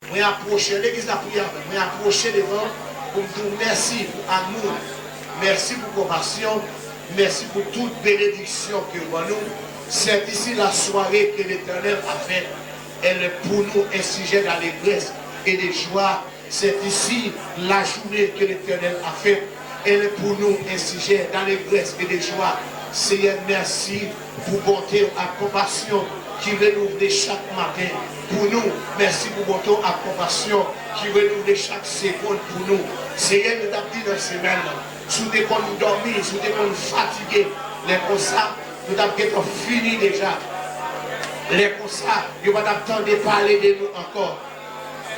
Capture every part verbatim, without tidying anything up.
Mwen apwoche, legliz la priye avè m, mwen apwoche devan pou m di w mèsi pou amou, mèsi pou konpasyon, mèsi pou tout benediksyon ke w ban nou. C'est ici la soirée que l'Éternel a faite. Elle est pour nous un sujet d'allégresse et de joie. C'est ici la journée que l'Éternel a faite. Elle est pour nous un sujet d'allégresse et de joie. Seyè, mèsi pou bonte w ak konpasyon ki renouvle chak maten pou nou. Mèsi pou bonte w ak konpasyon ki renouvle chak segonn pou nou. Seyè, nou t ap di nan semèn nan, si w te konn dòmi, si w te konn fatige, lè konsa, nou t ap gentan fini deja. Lè konsa, yo pa t ap tande pale de nou ankò.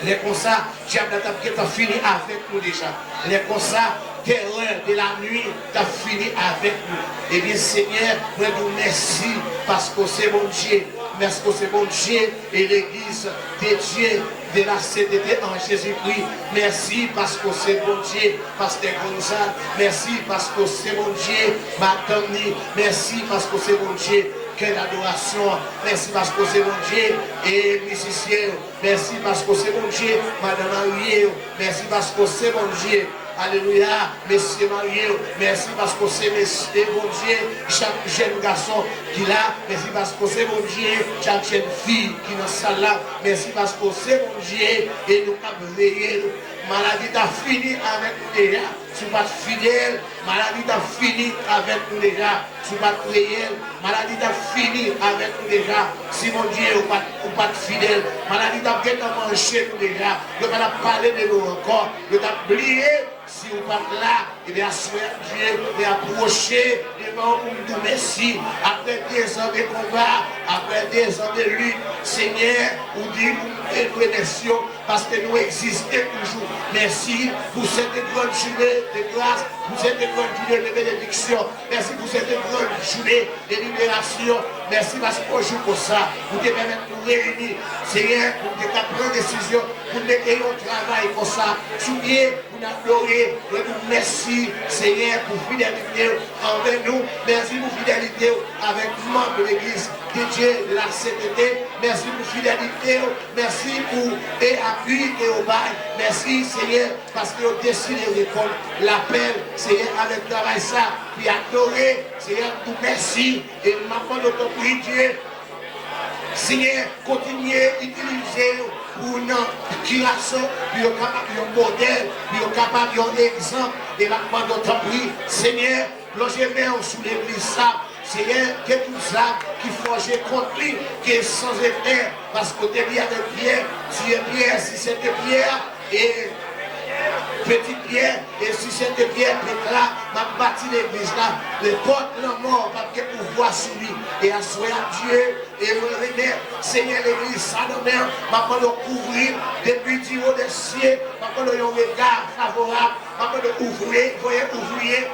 Lè konsa, dyab la t ap gentan fini avèk nou deja. Lè konsa, terè de la nuit t ap fini avèk nou. Ebyen, Senyè, mwen di w mèsi paske w se Bondye. Mèsi w se Bondye e legliz de Dieu de la Sainteté en Jésus-Christ. Mèsi paske w se Bondye, pastè Gonzal. Mèsi paske w se Bondye, madanm ni. Mèsi paske w se Bondye, kè dadorasyon. Mèsi paske w se Bondye e mizisyen yo. Mèsi paske w se Bondye, madanm marye yo. Mèsi paske w se Bondye. Alelouya. Mesye marye yo. Mèsi paske w se mesye Bondye. Chak jèn gason ki la. Mèsi paske w se Bondye. Chak jèn fi ki nan sal la. Mèsi paske w se Bondye. E nou k ap veye nou. Maladi ta fini avèk nou deja. Si w pa t fidèl, maladi t ap fini avèk nou deja. Si w pa t reyèl, maladi t ap fini avèk nou deja. Si Bondye ou pa t, ou pa t fidèl, maladi t ap gentan manje nou deja. Yo pa t ap pale de nou ankò. Yo t ap bliye si ou pa t la. Ebyen, aswè a, Dye, mwen apwoche devan ou pou m di w mèsi. Apre dezan de konba, apre dezan de lit, Senyè, ou di pou m remèsye w. Paske nou egziste toujou. Mèsi pou cette grande journée de grâce, pou cette grande journée de bénédiction. Mèsi pou cette grande journée de libération. Mèsi paske yon jou konsa, ou te pèmèt nou reyini, Senyè, pou n te ka pran desizyon, pou n mete yon travay konsa sou pye, pou n adore, pou n di w mèsi, Senyè, pou fidelite w anvè nou. Mèsi pou fidelite w avèk manm legliz de Dieu de la Sainteté. Mèsi pou fidelite w. Mèsi pou e apui ke w bay. Mèsi, Senyè, paske yo deside reponn lapèl, Senyè, avèk travay sa, pou y adore, Senyè, pou mèsi. E m ap mande w, tanpri, Dye, Senyè, kontinye itilize yo pou nan kirasyon, pou yo kapab yon modèl, pou yo kapab yon egzanp. E m ap mande w, tanpri, Senyè, lonje men w sou legliz sa. Senyè, ke tout zam ki fòje kont li, ke san efè, paske w te di avèk Pyè, tiye Pyè, si se te Pyè, e peti Pyè, e si se te Pyè, pèt la, m ap bati legliz la, e pòt lanmò p ap gen pouvwa sou li. E aswè a, Dye, e mwen remèt, Senyè, legliz sa nan men w, m ap mande w kouvri l depi di wo dè sye, m ap mande w yon rega favorab, m ap mande w ouvri, voye ouvriye,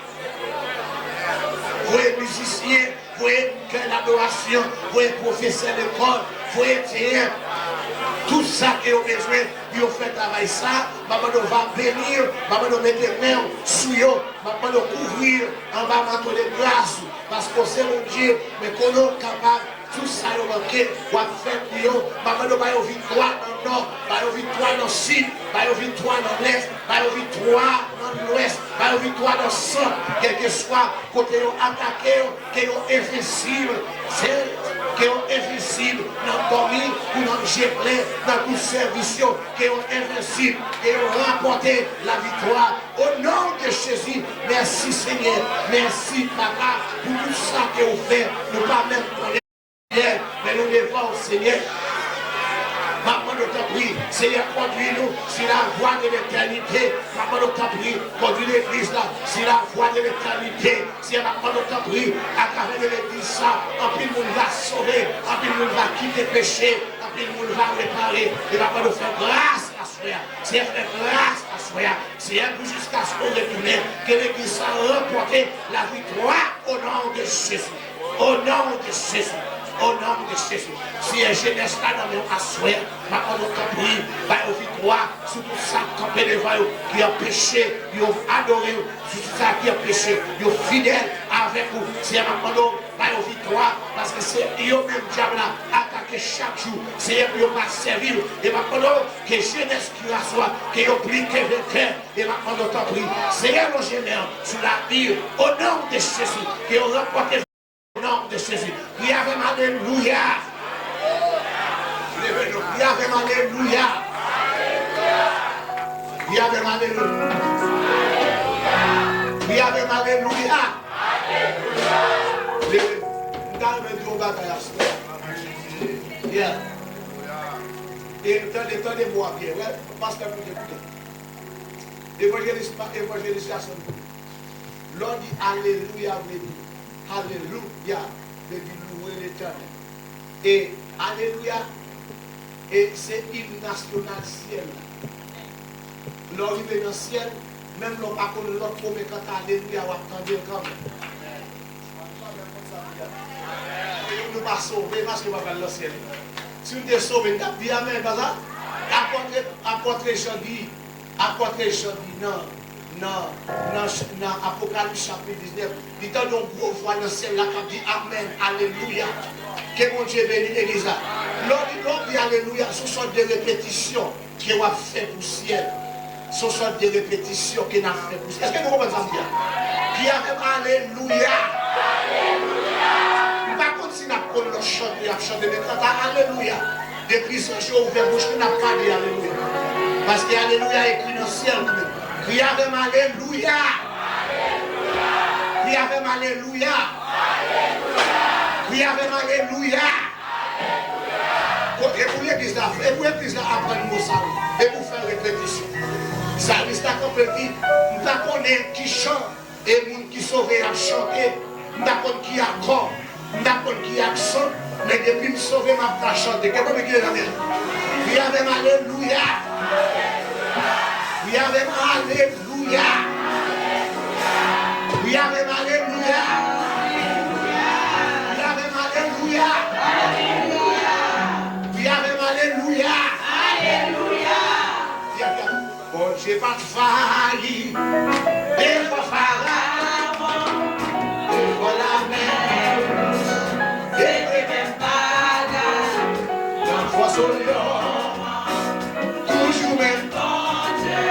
voye mizisyen, voye kè dadorasyon, voye pwofesè lekòl, voye, Senyè, tout sa ke yo bezwen pou yo fè travay sa. M ap mande w va beni yo, m ap mande w mete men w sou yo, m ap mande w kouvri yo anba manto de gras ou, paske w se Bondye, men konnen w kapab. Tout sa yo manke, w ap fè pou yo. M ap mande w ba yo viktwa nan nò, ba yo viktwa nan sid, ba yo viktwa nan lès, ba yo viktwa nan lwès, ba yo viktwa nan sant, kèlkeswa kote yo atake yo, ke yo envensib, se, ke yo envensib nan dòmi ou nan je klè, nan tout sèvis yo, ke yo envensib, ke yo ranpòte laviktwa. O non de Jezi, mèsi Senyè, mèsi Papa, pou tout sa ke ou fè, nou pa menm konnen. Senyè, men nou devan w, Senyè. M ap mande w, tanpri, Senyè, kondwi nou si lavwa de letènite. M ap mande w, tanpri, kondwi legliz la si lavwa de letènite. Senyè, m ap mande w, tanpri, atravè de legliz sa, anpil moun va sove, anpil moun va kite peche, anpil moun va repare. E m ap mande w fè gras aswè a. Senyè, fè gras aswè a. Senyè, pou jiskaske w retounen, ke legliz sa ranpòte laviktwa o non de Jezi. O non de Jezi. O non de Jezi. Senyè, jenès la nan men w aswè a. M ap mande w, tanpri, ba yo viktwa sou tout sa k kanpe devan yo, ki anpeche yo adore w, sou tout sa ki anpeche yo fidèl avèk ou. Senyè, m ap mande w, ba yo viktwa, paske se yo menm dyab la atake. Ke chak jou, Senyè, pou yo pa sèvi w. E m ap mande w ke jenès ki raswa, ke yo pli ke venkè. E m ap mande w, tanpri, Senyè, lonje men w sou lavi yo. Au nom de Jésus, ke yo ranpòte, au nom de Jésus. Priye avè m, alelouya. Leve nou, priye avè m, alelouya. Priye avè m, alelouya. Priye avè m, alelouya. Leve. M ta renmen di yon bagay aswè. Yeah. E tande, tande mo a byen. Wè, pastè, koute, koute. Evanjelis, evanjelis Jason. Lè w di alelouya, vle di, alelouya vle di louwe Letènèl. E alelouya, e se im nasyonal syèl la. Lè w rive nan syèl, menm lè w pa konn lòt mo, men kanta alelouya, w ap tande l kanmenm. Nou pa sove paske w pa pral nan syèl. Si nou te sove, nou t ap di amèn, pa sa? Apòt, apòt Jan di, apòt Jan di nan, nan, nan, nan Apokalips chapit diznèf, li tande yon gwo vwa nan syèl la k ap di, amèn, alelouya. Ke Bondye beni legliz la. Lè w di, lè w di alelouya, se yon sòt de repetisyon ke w ap fè pou syèl. Se yon sòt de repetisyon ke n ap fè pou syèl. Èske nou konprann sa m di a? Di avè m, alelouya! M pa konn si n ap konn lòt chante y ap chante, men kanta alelouya, depi zanj yo ouvè bouch nou, n ap pale alelouya. Paske alelouya ekri nan syèl nou menm. Di avè m, alelouya! Di avè m, alelouya! Di avè m, alelouya! Kote pou legliz la, e pou legliz la aprann mo sa yo, e pou fè repetisyon. Salmis la kanpe di, m pa konnen ki jan e moun ki sove ap chante, m pa konn ki akò, m pa konn ki aksan, men depi m sove, m ap ka chante. Ke Bondye ki nan men. Di avè m, alelouya! Di avè m, alelouya! Alelouya! Wi, avè m, alelouya! Wi, avè m, alelouya! Wi, avè m, alelouya! Alelouya! Bondye pa t fayi devan Farawon, devan lamè wouj, se te menm bagay nan fòs Olyon an, toujou menm Bondye.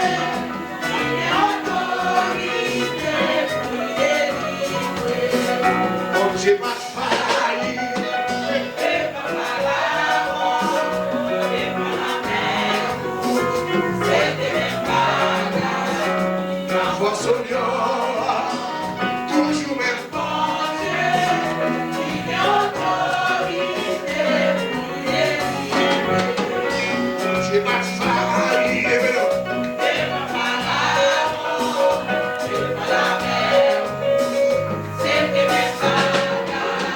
Li gen otorite pou l delivre. Bondye pa t fayi devan Farawon, devan lamè wouj, se te menm bagay nan fòs Olyon an, toujou menm Bondye, li gen otorite pou l delivre. Bondye pa t fayi, leve non. Devan Farawon, devan lamè wouj, se te menm bagay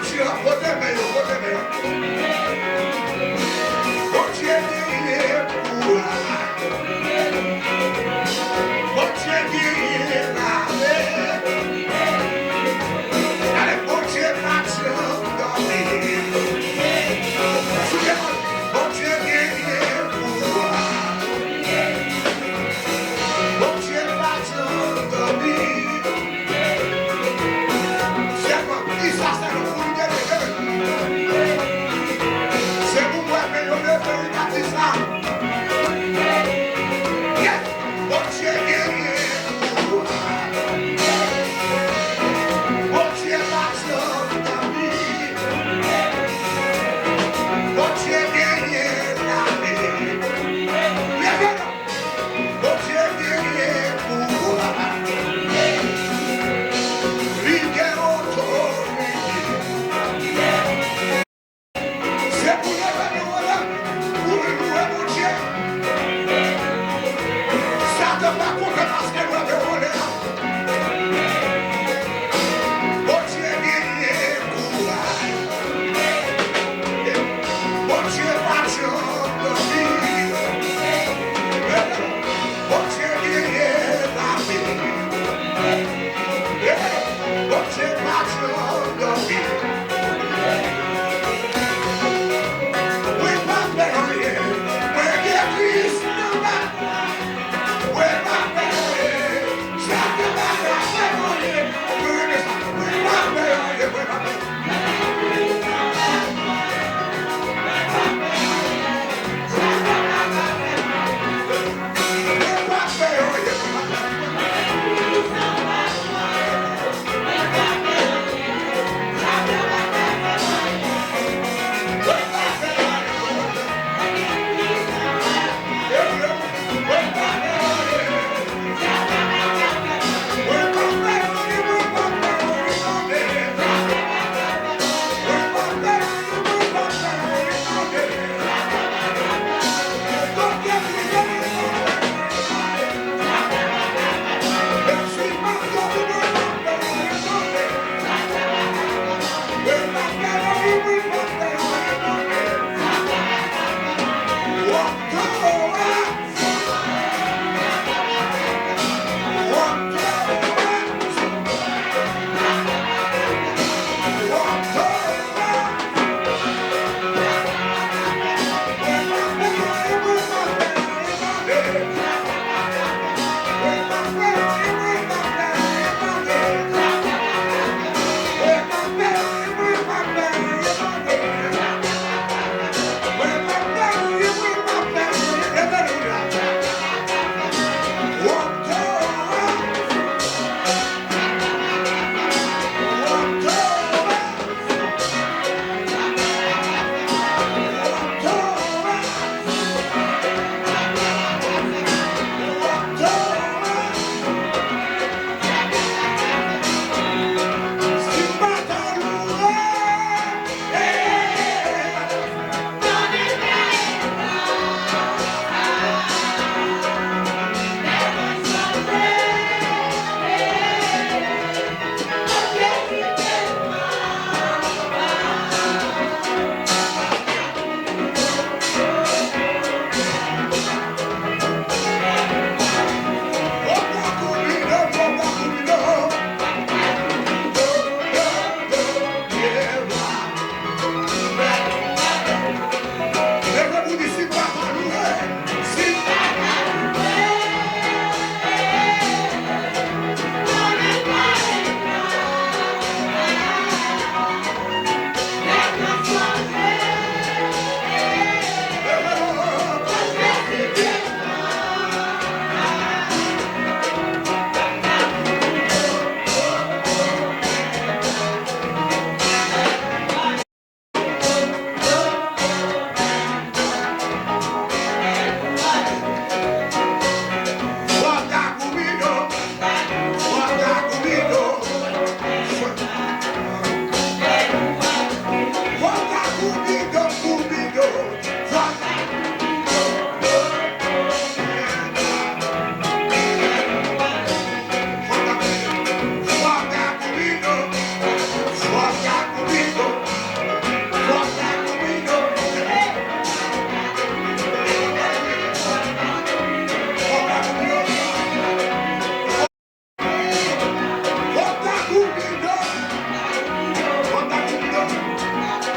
Pote men yo, pote men yo. Bondye genyen pouvwa. Bondye genyen lame. Gade, Bondye pa janm dòmi. Sou tèt, Bondye genyen pouvwa. Bondye pa janm dòmi. Sèlman, kisa sèlman pou l te leve?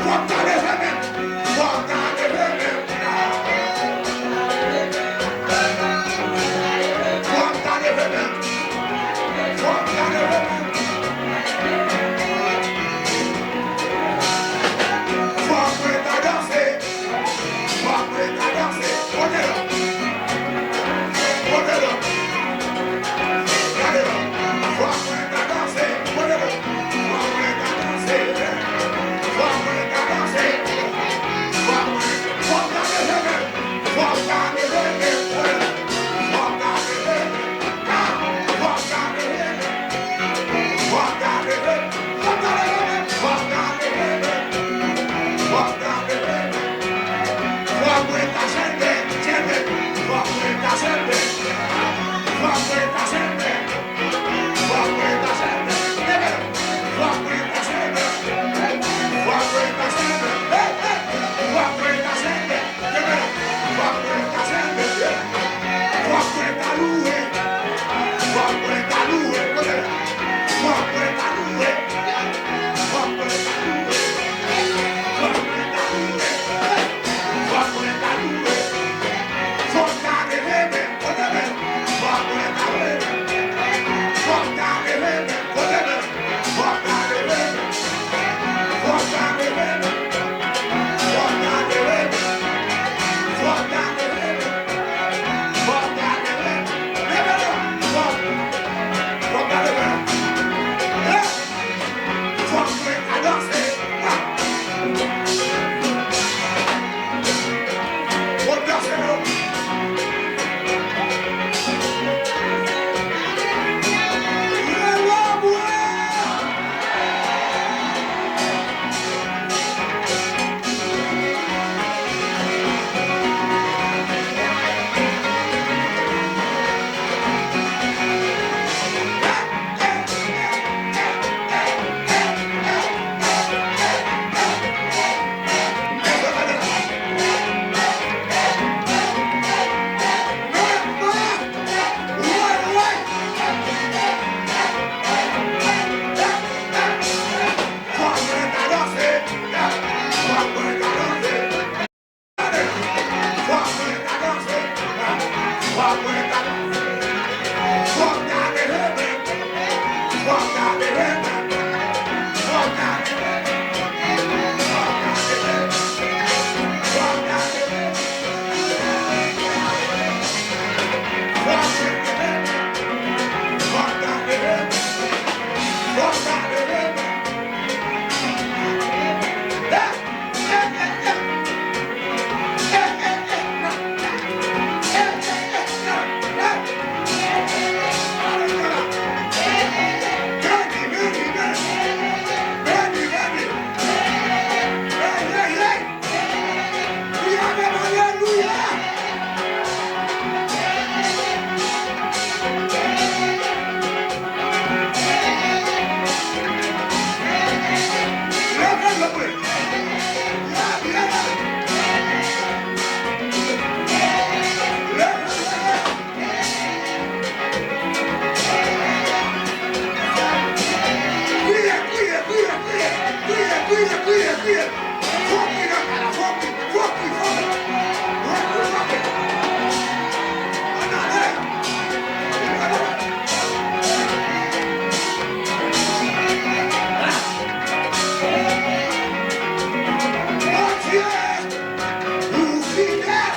Fò w ta leve men. Fò w ta leve men. Fò w ta leve men. Fò w ta leve men. Fò mwen ta danse. Fò mwen ta danse. Kote l? Kote l? Gade l. Fò mwen ta danse. Kote l? Fò mwen ta danse. Fò mwen ta danse. Fò mwen, fò m ta leve men. Fò m ta leve men. Kote l? Fò m ta leve men. Ah! Fò m ta leve men. Fò m ta leve men. Fò m ta leve men. Fò m ta leve men. Fò m ta leve men. Fò mwen ta chante, chante. Fò mwen ta chante. Fò mwen ta chante. Fò mwen ta chante. Leve. Fò mwen ta chante. Fò mwen ta chante. Hey, hey. Fò mwen ta chante. Leve. Fò mwen ta chante. Fò mwen ta louwe. Fò mwen ta louwe. Kote l? Fò mwen ta louwe. Fò mwen ta louwe. Fò mwen ta louwe. Fò mwen ta louwe. Fò m ta leve men. Kote men? Fò mwen ta leve. Fò m ta leve men. Kote men? Fò m ta leve men. Fò m ta leve men. Fò m ta leve men. Fò m ta leve men. Fò m ta leve men. Leve non. Fò m, fò m ta leve men. Hey! Fò mwen ta danse. Fò danse non. Leve mwen. Kriye, kriye, kriye, kriye, kriye, kriye, kriye, kriye. Fò w kriye nan kay la, fò w kriye, fò w kriye, fò w kriye. Fò w kriye, fò w kriye. Ann ale. Bondye, ou fidèl.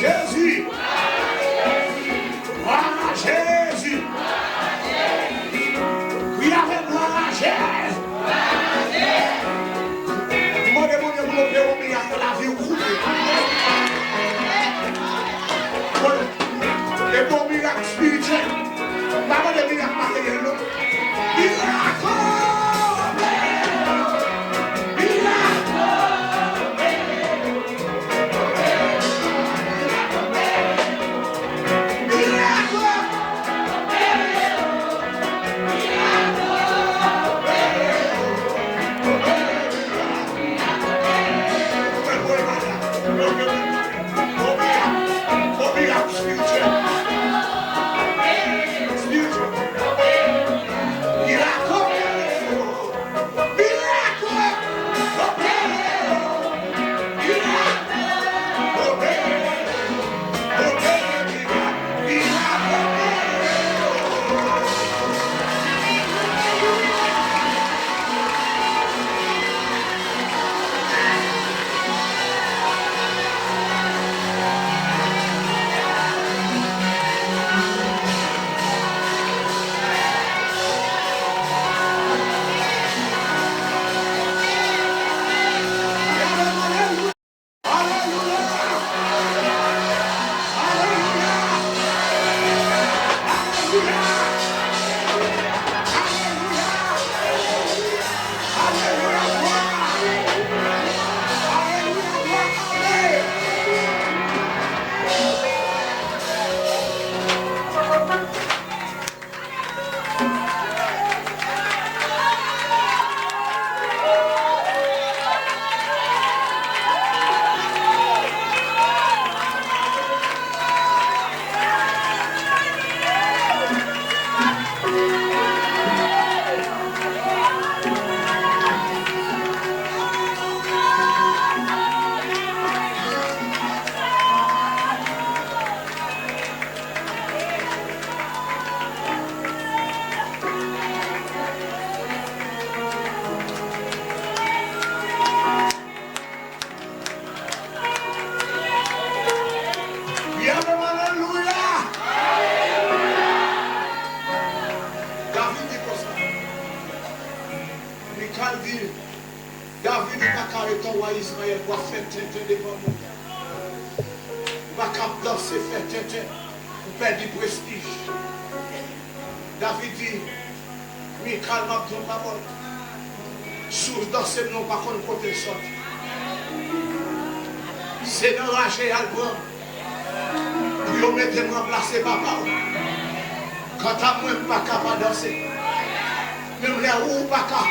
Jezi! Glwa a Jezi! Kriye avè m, glwa a Jezi! Mande Bondye pou l opere yon mirak nan lavi w kounye a. E bon mirak espirityèl. M pa mande mirak materyèl non. Mirak! Mirak! Alelouya! Alelouya! Alelouya! Alelouya! Alelouya! Alelouya! Glwa a Bondye! David di konsa, Mikal di, David, ou pa ka rete yon wa Izrayèl pou w ap fè tenten devan moun. Ou pa ka ap danse, fè tenten, ou pèdi prestij. David di, Mikal, m ap di w yon pawòl. Si w danse m nan, ou pa konn kote l sòti. Se nan raje y al pran m pou yo mete m ranplase papa w. Kanta mwen, m pa ka pa danse. Menm lè ou, ou pa ka.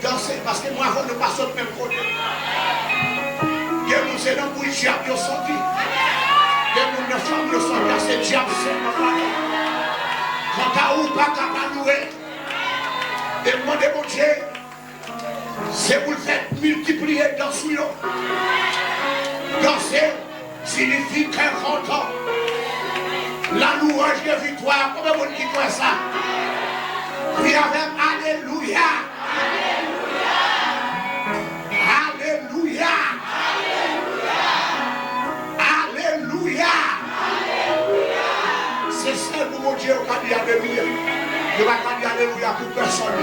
Danse, paske mwen avè w nou pa sot menm kote. Gen moun se nan bri dyab yo soti. Gen moun nan fanmi yo soti a se dyab sèlman pa yo. Kanta ou pa ka pa loure. E m mande Bondye, se pou l fè miltipliye dans ou yo. Danse siyifi kè kontan. La louanj de viktwa. Konbyen moun ki kwè sa? Kri avè m, alelouya! Alelouya! Alelouya! Se sèl pou Bondye yo ka di alelouya. Yo pa ka di alelouya pou pèsòn.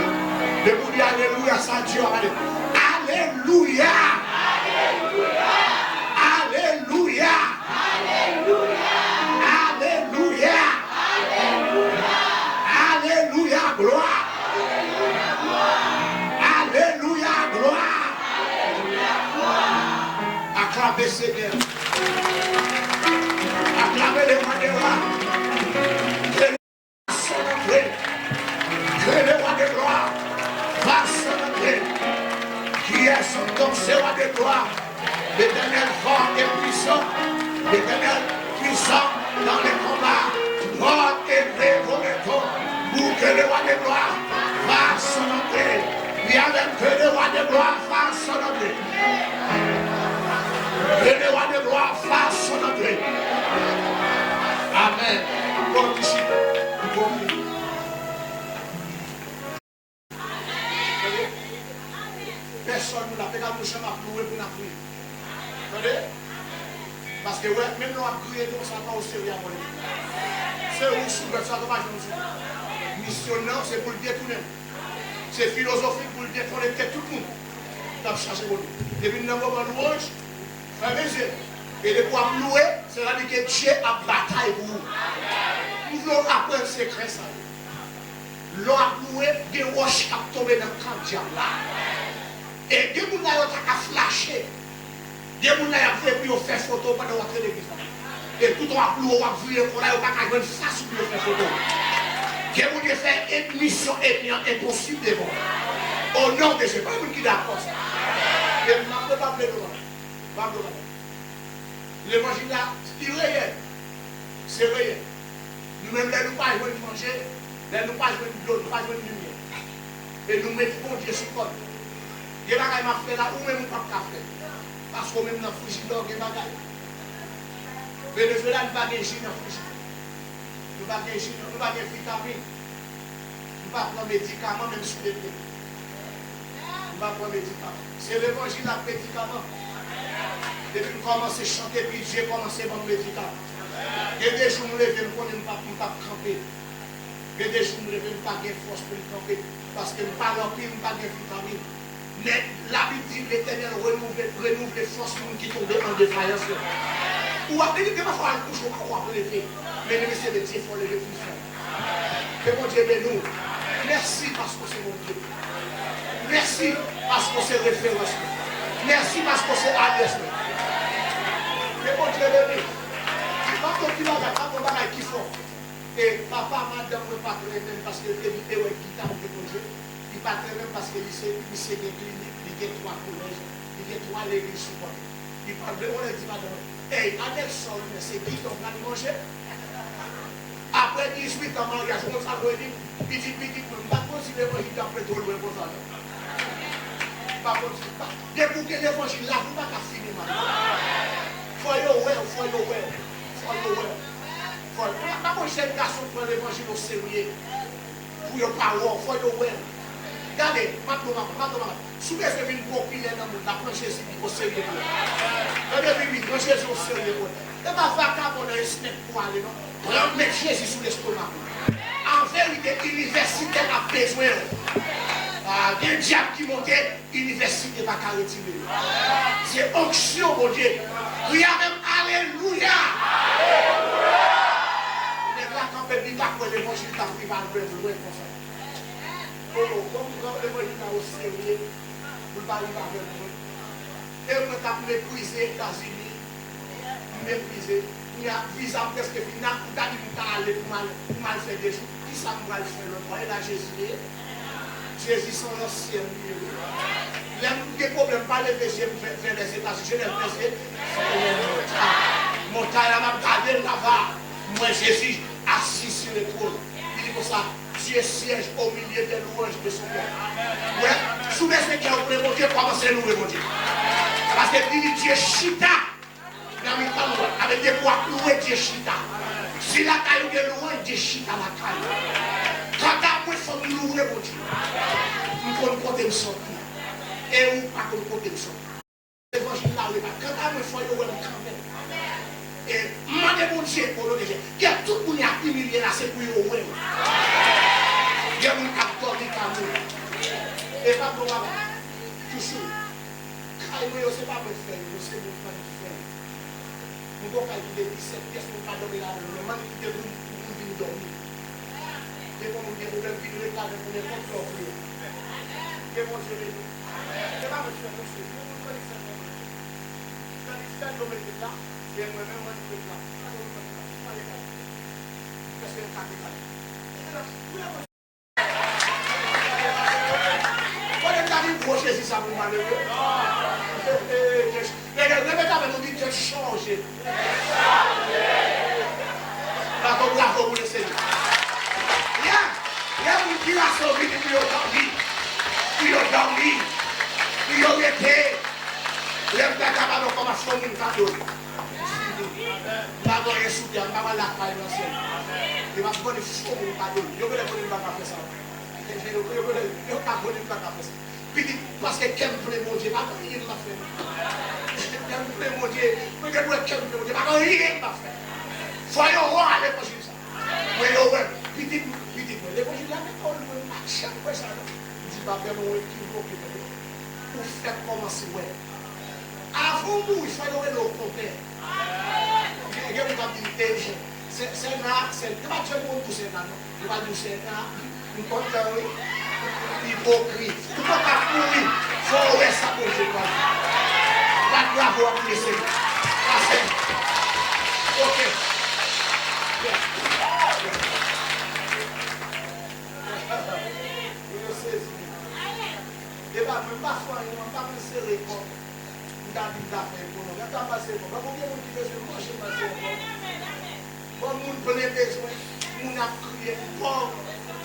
Depi w di alelouya, sa di yo ale. Alelouya! Alelouya! Alelouya! Alelouya! Alelouya! Glwa! Alelouya! Glwa! Aklame Senyè. Aklame Lewa dè wa. Ke Lewa dè glwa va sè antre. Kiyès donk se Wa dè glwa? Letènèl fò e pwisan. Letènèl pwisan dan le konba. Pòt e revoleto. Pou ke Lewa dè glwa va sè antre. Di avè m, ke Lewa dè glwa va sè antre. Ke Lewa dè glwa va sè antre. Amèn. Ou pran ti chita. Ou pran ti Tande? Pèsòn nou la, pe gade nou jan n ap louwe pou n ap priye. Tande? Paske wè, menm lè w ap griyen konsa, pa w serye avè l. Se ou sou bèt sa, pa janm sou. Misyon nan, se pou l detounen. Se filozofi pou l dekonekte tout moun k ap chache kote. Depi n nan moman lwanj, fèmen je. E depi w ap louwe, se ta di ke Dye ap batay pou ou. M vle w aprann sekrè sa yo. Lè w ap louwe, gen wòch k ap tonbe nan kan dyab la. E gen moun la yo ta ka flache. Gen moun la y ap vle pou yo fè foto pandan w antre legliz la. E toutan w ap louwe, w ap vire kò la, yo pa ka jwenn fas ou pou yo fè foto. Gen moun yo fè misyon ènmi an enposib devan w. O non de Jezi, pa gen moun ki dakò sa. E m ap retabli nou. M ap retabli. Levanjil la, li reyèl. Se reyèl. Nou menm, lè nou pa jwenn manje, lè nou pa jwenn dlo, nou pa jwenn limyè, e nou met Bondye sou kò nou. Gen bagay m ap fè la, ou menm ou p ap ka fè. Paske ou menm nan frijidè w gen bagay. Venezuela, nou pa gen ji nan frijidè. Nou pa gen ji, nou pa gen vitamin. Nou pa pran medikaman, menm sou lete. Nou pa pran medikaman. Se levanjil ak medikaman. Depi m kòmanse chante, Bondye kòmanse ban m medikaman. Gen de jou m leve, m konnen m p ap, m p ap kanpe. Gen de jou m leve, m pa gen fòs pou m kanpe. Paske m pale anpil, m pa gen vitamin. Men Labib di, Letènèl renouvle, renouvle fòs moun ki tonbe an defayans yo. Ou ap, gen pafwa w al kouche, ou pa wè w ap leve. Men, men, mesye, Bondye fè w leve pli fò. Ke Bondye beni w. Mèsi paske w se Bondye. Mèsi paske w se referans mwen. Mèsi paske w se adrès mwen. Ke Bondye beni w. M ap di w ki bagay, m ap di w bagay ki fò. E papa madanm mwen pa t renmen m paske l te vin ewè gita m te konn jwe. Li pa t renmen m paske li se, misye gen klinik, li gen twa kolèj, li gen twa legliz sou kò l. Li pa t vle, yon lè di madanm mwen, "Ey, Anèl, sa w renmen se gita w pral manje?" Apre dizuit an maryaj, ou konn sa l voye di m? Li di, "Pitit mwen, m pa t konn si levanjil t ap mennen w lwen konsa non." Pa konn si, pa, depi w gen levanjil, lavi w pa ka fini mal. Fò yo wè w, fò yo wè w, fò yo wè w. Fò, pa, pa konn jèn gason pran levanjil oserye. Pou yo pa wè w, fò yo wè w. Gade, m ap di w, m ap, m ap di w, m ap, si w bezwen vin popilè nan mond la, pran Jezi pi oserye pou ou. Tande, Bibi, pran Jezi oserye pou ou. E pa vakabon nan esnèk pou ale, non. Pran, met Jezi sou lestomak ou. An verite, inivèsitè ap bezwen w. Ah, gen dyab ki monte, inivèsite pa ka retire yo. Se onksyon Bondye. Kri avè m, alelouya! Nèg la kanpe, li pa kwè levanjil t ap rive al lwen konsa. O, o, kòm pran levanjil la oserye, pou l pa rive avè l lwen. E mwen t ap meprize Etazini, m meprize. Kounye a, viza m prèske fini, m ta di m ta ale pou m al, pou m al fè de jou. Kisa m pral fè lòt bò? E la Jezi ye. Jezi se yon ansyen li ye. Lè m gen pwoblèm, m pa leve je m vè, vè lèzetazini, je lève mes yeux, se yon montay. Montay la, m ap gade l laba. M wè Jezi asiz sou le twòn. Li di konsa, Dieu siège au milieu des louanges de son peuple. Wè, si w bezwen kè w plen Bondye, kòmanse louwe Bondye. Paske li di Dye chita nan mitan lwanj. Sa vle di depi w ap louwe, Dye chita. Si lakay ou gen lwanj, Dye chita lakay ou. Kanta mwen, fò m louwe Bondye. M konn kote m sòti. E ou pa konn kote m sòti. Levanjil la, wi, pa. Kanta mwen, fò yo wè m kanpe. E m mande Bondye, o non de Jezi, kè tout moun y ap imilye la, se pou yo wè m. Gen moun k ap dòmi ka mouri. E pa bon bagay. Toujou. Kay mwen yo, se pa mwen fè yo, se moun fanmi ki fè yo. Nou gon kay ki gen disèt pyès, moun pa dòmi ladan l, men moun kite moun, moun vin dòmi. Depi moun gen pwoblèm, vin reklame pou nenpòt lè w vle. Ke Bondye beni w. Se pa mwen ki fè konsa, se moun fanmi ki fè konsa. Fanmi fè yo mete l la, e mwen menm mwen ki mete l la. Sa se moun fanmi la, ki fè l la. Pèsonn pa te pale. Kote m ta vin pran Jezi sa pou m pale vre? Repete avè nou, di tèt chaje. Bat yon bravo pou Lesenyè. Yeah! Gen moun ki rase yo vini pou yo dòmi. Pou yo dòmi. Pou yo rete. Lè m ta kapab ankò m ap fè yon moun kado. Fini. M pa gen anyen sou tè a, m pa pral lakay nan syèl. E m ap vann fo moun kado. Yo genlè konnen m pa ka fè sa. Yo, yo, yo, yo ka konnen m pa ka fè sa. Pitit, paske kè m plen Bondye, pa gen anyen m pa fè. Kè m plen Bondye, mwen gen dwèt kè m plen Bondye, pa gen anyen m pa fè. Fò yo wè levanjil sa. Mwen yo wè, pitit, pitit mwen, levanjil la, men, oh, mwen pa janm kwè sa, non. M di, papa, mwen ekivoke, tande. Ou fèk kòmanse wè. Avan w mouri, fò yo rele w konpè. Gen, gen moun k ap di, e, sè, sè Na, sè, yo pa t janm konn di w sè Na, non. Yo pa di w sè Na, m kontan, wi. Ipokrit. Ou poko ap mouri, fò w wè sa Bondye pral fè. Bat bravo a pou Lesenyè. Pase. Ok. Yeah. Yeah. Yo sezi. E pa mwen, m pa fè anyen, mwen, m pa pral sere kòb. M ta di m ta fè ekonomi. Antan m pral sere kòb. Ban konbyen moun ki bezwen manje, m pral sere kòb. Ban moun plen bezwen, moun ap kriye, m pòv,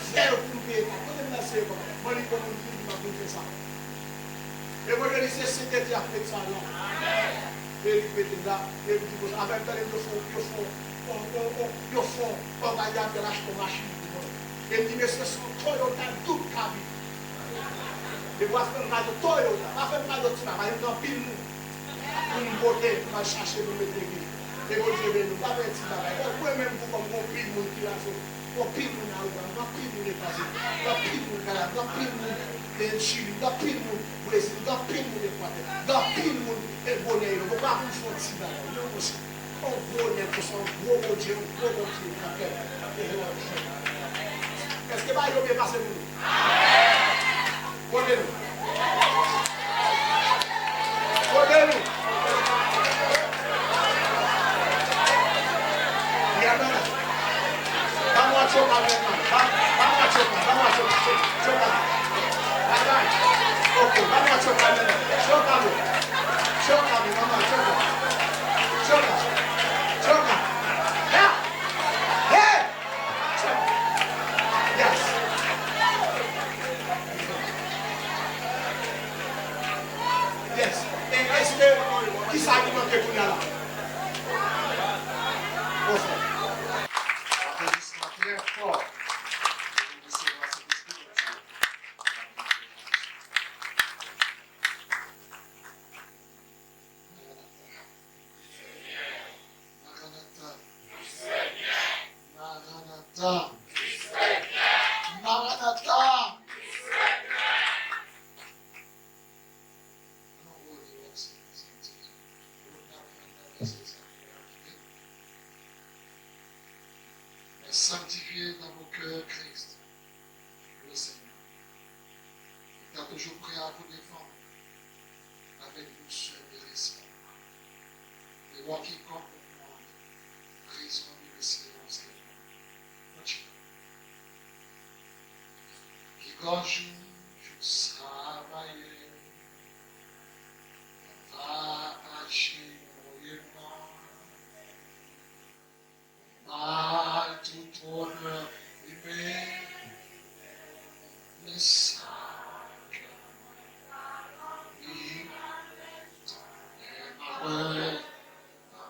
fè yo pou m peye kòb. Kote m pral sere kòb? Mwen li bon moun ki di m ap vin fè sa. E mwen, yo di se Sentespri a k met sa la. E li k mete l la, e li di konsa, apre m tande yo fè, yo fè, yo, yo, yo, yo fè, òganizatè l achte yon machin pou mwen. E m di, mesye, se yon Toyota doub kabin. Depi w ap fè m kado Toyota, pa fè m kado ti bagay, m gen anpil moun pou m pote, pou m al chache, pou m met legliz. E Bondye beni w, pa fè ti bagay. Mwen menm tou kòm gen anpil moun ki razo, gen anpil moun Aruba, gen anpil moun Etazini, gen anpil moun Kanada, gen anpil moun, eh, Chili, gen anpil moun Brezil, gen anpil moun Ekwatè, gen anpil moun, eh, Bonè yo. Mwen pa pou m fè yon ti bagay, non, monchè. On gwo nèg konsa, on gwo Bondye, on gwo Bondye k ap fè. Èske bagay yo byen pase pou nou? Kote nou? Kote nou? Yeah, man. Ban mwen choka, man. Ban, ban mwen choka, ban mwen choka, choka, choka. Bye bye. Ok, ban mwen choka, man. Choka, bro. Choka, man, choka. Choka. Choka. Yeah. Hey! Yes. Yes. E èske, kisa ki manke kounye a la? Bon, frè. Aplodisman trè fò. Resevwa Sentespri Bondye. Maranata. Maranata. Maranata. Mais sanctifiez dans vos cœurs Christ, le Seigneur. Il est toujours prêt à vous défendre avec douceur et respect. Le roi qui compte pour moi, raison de l'espérance. Ki gòj ou Sa va ye, pa aji mwen. Ba tout onè li merite, men sa kè mwen pa ranpli, men m a wè nan ta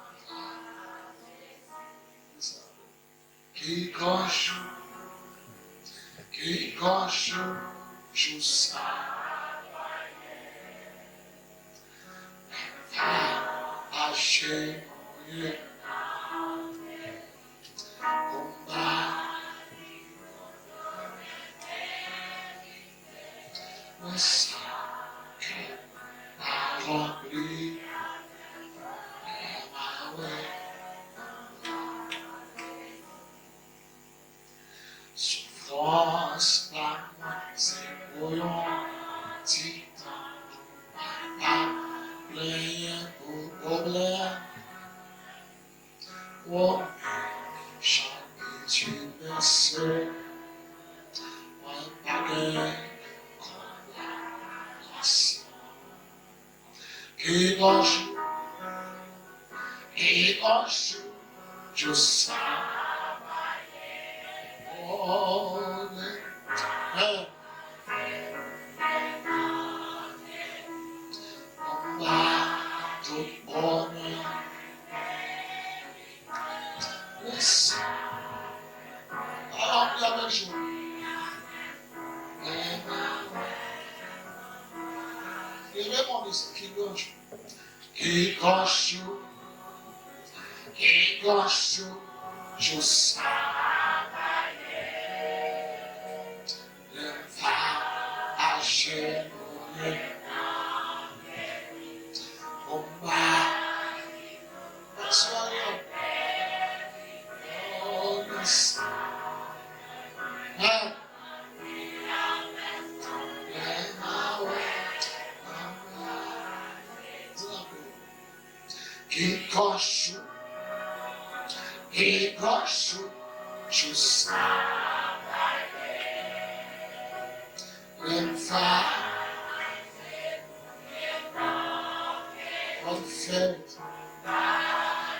prezans. Ki gran jou, ki gran jou, jou sa va ye. Ajenou ye pou m ba li onè, men sa kè mwen pa ranpli, men m a wè. Soufrans pa mwen se pou yon ti tan. Mwen pa plenyen pou pwoblèm. Women chapit uit vèsè, mwen pa gen kondanasyon. Ki gran jou, ki gran jou, jou sa va ye. Oh, men, men, anba tout bonè. Listen. Alò, anpil avèk jou. Leve mwen, ki gran jou. Ki gran jou, ki gran jou, jou sa va ye. Lè m va ajenou nan men li, pou m ba li. Paswa yo. Oh, yes. Hein? Lè m a wè, mama. Di l ankò. Ki gran jou, ki gran jou, jou sa va ye. Lè m va, konfèt. Ah.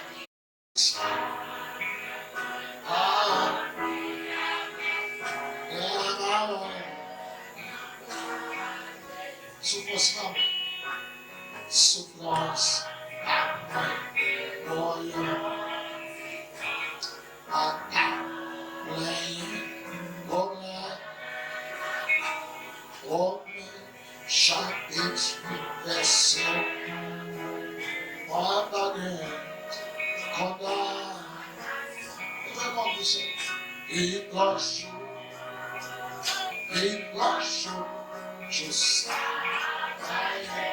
Lè m a wè. Soufrans pa mwen. Soufrans pa mwen. Woy. Mwen pa plenyen. Woy. Woy. Chapit uit vèsè. Mwen pa gen konda. Leve mwen, listen. Li pran jou, li pran jou, jou sa va ye.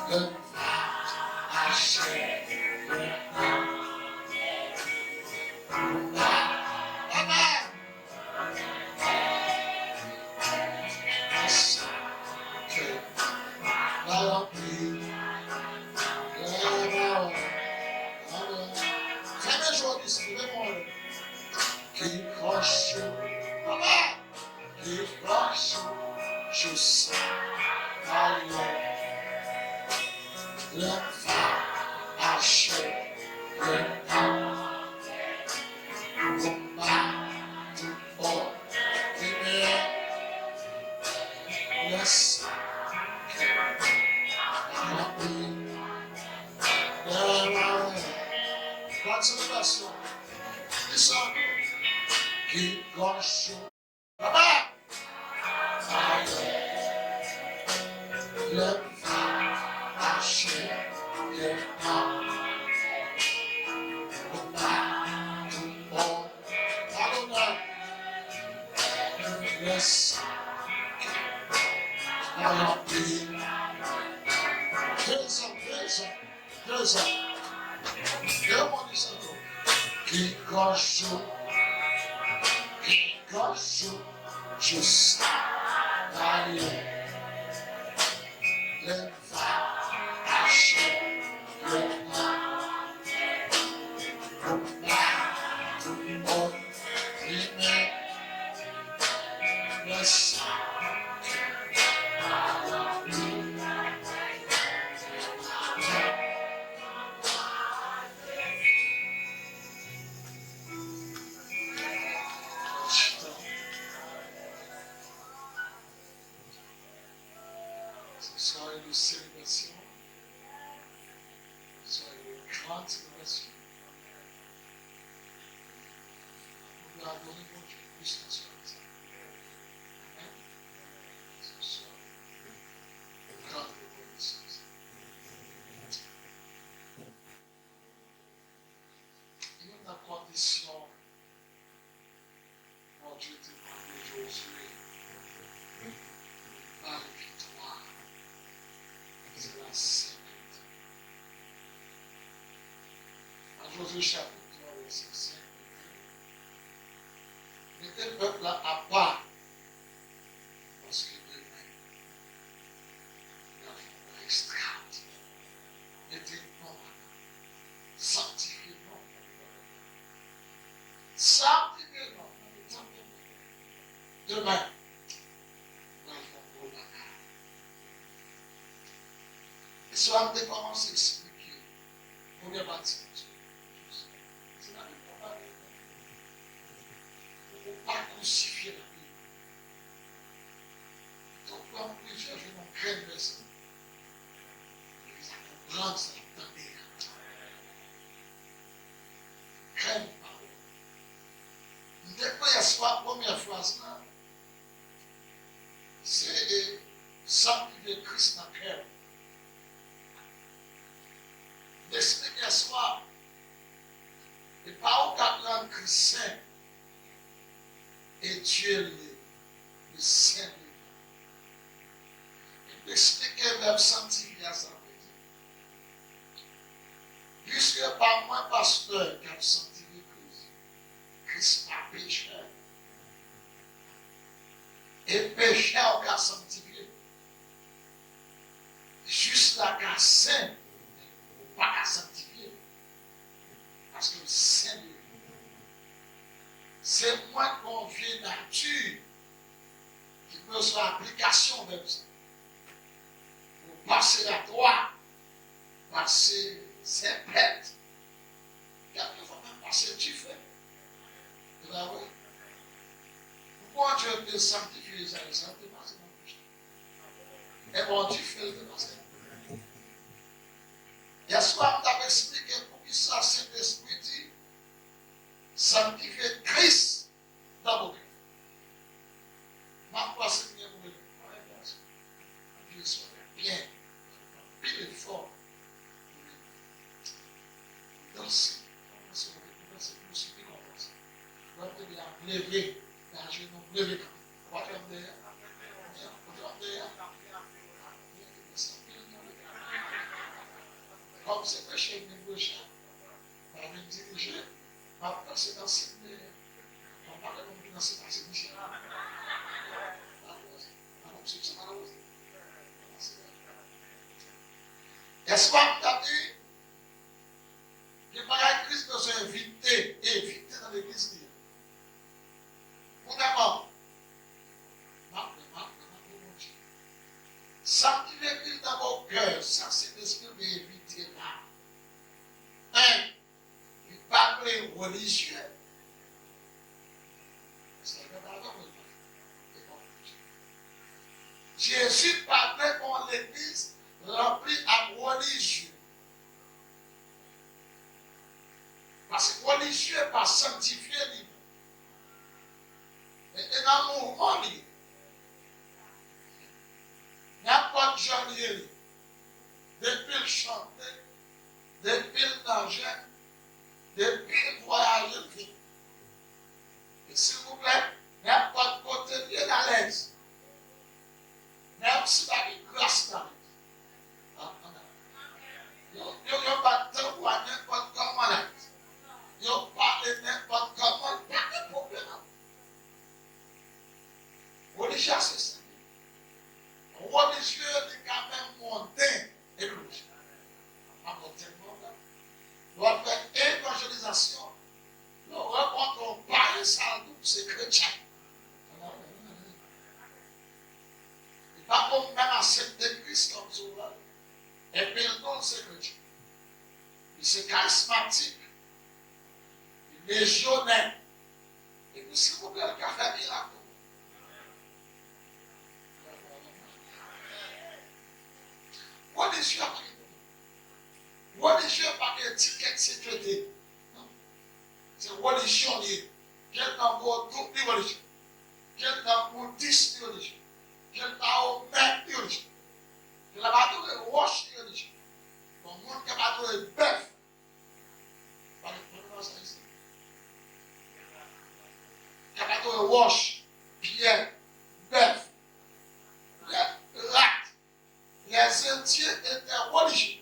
Lè m va achte yon kòb. Amen. Fèmen je w, Ogistin, leve men w. Ki pran jou, papa, ki pran jou, jou sa va ye. Lè m va achte yon kòb. Konba, konba, amen. Yes. Amen. Kontinyasyon. Listen. Ki pran jou. Papa! Lè m va achte yon kòb. Konba, konba, alonè. Yes. Alò, prezan, prezan. Prezan. Yo, mwen di sa tou. Ki gran jou, ki gran jou, jou sa va ye. Lè m va achte yon kòb. Konba, konba, amen. Yes. Swa e de selebrasyon, swa e de gran selebrasyon. Nou adore Bondye plis nan swa sa. Amèn. Se swa e de gran rekonesans. Youn nan kondisyon Bondye te mande Jozye pou l ba l viktwa, se lasenplite. Nan Jozye chapit twa, vèsè senk, li di, mete pèp la apa, paske demen, L ap fè yon bagay ekstraòdinè. Mete non m ann. Sanktifye non m nan. Sanktifye non m nan. Demen, L ap fè yon gwo bagay. E swa m te kòmanse eksplike premyè pati. Se pa de konba. Ou pa krusifye lavi. Donk, pran plizyè jou nan grenn vèsè. Legliz la konprann sa l ap tande a. Grenn pawòl. M te kwè yè swa premyè fraz lan, se, e, sanktifye Kris nan kè w. M te eksplike yè swa, e pa ou k ap rann Kris sen, e Dye l ye, li sen, li pa. E m te eksplike vèb sanktifye a sa vle di. Piske pa mwen pastè k ap sanktifye Kris, Kris pa pechè. E pechè ou ka sanktifye. Jis la ka sen, ou pa ka sanktifye. Paske l sen deja. Se mwen k gen yon vye nati ki bezwen aplikasyon vèb sa. Pou pase latwa, pase sèpèt, kèlkefwa menm pase dife. Se pa vre? Pou Bondye te sanktifye Izayi, sa te pase nan bouch li. E bon, dife l te pase. Yèswa, m t ap eksplike poukisa Sentespri di, sanktifye Kris nan bouch ou. M ap pase byen pou mwen. Anpil solèy, byen. Anpil efò. Danse. Danse, danse, danse, danse. Lè w te ap leve, leve kanpe. Ou pa fè m dèyè? Ou fè m dèyè? Kòm se preche m vin preche, m pa vin dirije, m ap danse, danse m dèyè. Mwen pa wè moun ki danse pase misye la. Èske w ap tande? Gen bagay Kris bezwen evite, evite nan legliz li a. Premyèman, m ap, m ap, m ap, Bondye. Sa ki vle di nan bon kè, sa Sentespri vle evite la. En, li pa vle relijye. Jezi pa vle yon legliz ranpli ak relijye. Paske relijye pa sanktifye li menm. E, e nan mouvman li ye. Nenpòt jan li ye, depi l chante, depi l nan jèn, depi l vwayaje, l vini. E silvouplè, nenpòt kote l ye, l alèz. Menm si pa gen gras nan li. Yo, yo, yo bat tanbou a nenpòt kòman la. Yo pale nenpòt kòman, pa gen pwoblèm. Relijye se sa. Relijye, li ka menm monte epi relijye. Apot tèlman vre. Lè w ap fè evanjelizasyon, lè w rankontre yon payen, sa l di w se kretyen. Li pa konn menm aksepte Kris kòm sovè, epi l di w se kretyen. Li se karizmatik, li lejyonè, epi silvouplè, l ka fè mirak tou. Lè w ap fè yon, sekirite. Non. Se relijyon li ye. Gen nan vodou li relijyon. Gen nan boudis li relijyon. Gen nan mawomen li relijyon. Gen nan adore wòch li relijyon. Bon, moun k ap adore bèf. Pa gen pwoblèm nan sa isit. K ap adore wòch, pyè, bèf, lè, rat. Les Indiens étaient religieux.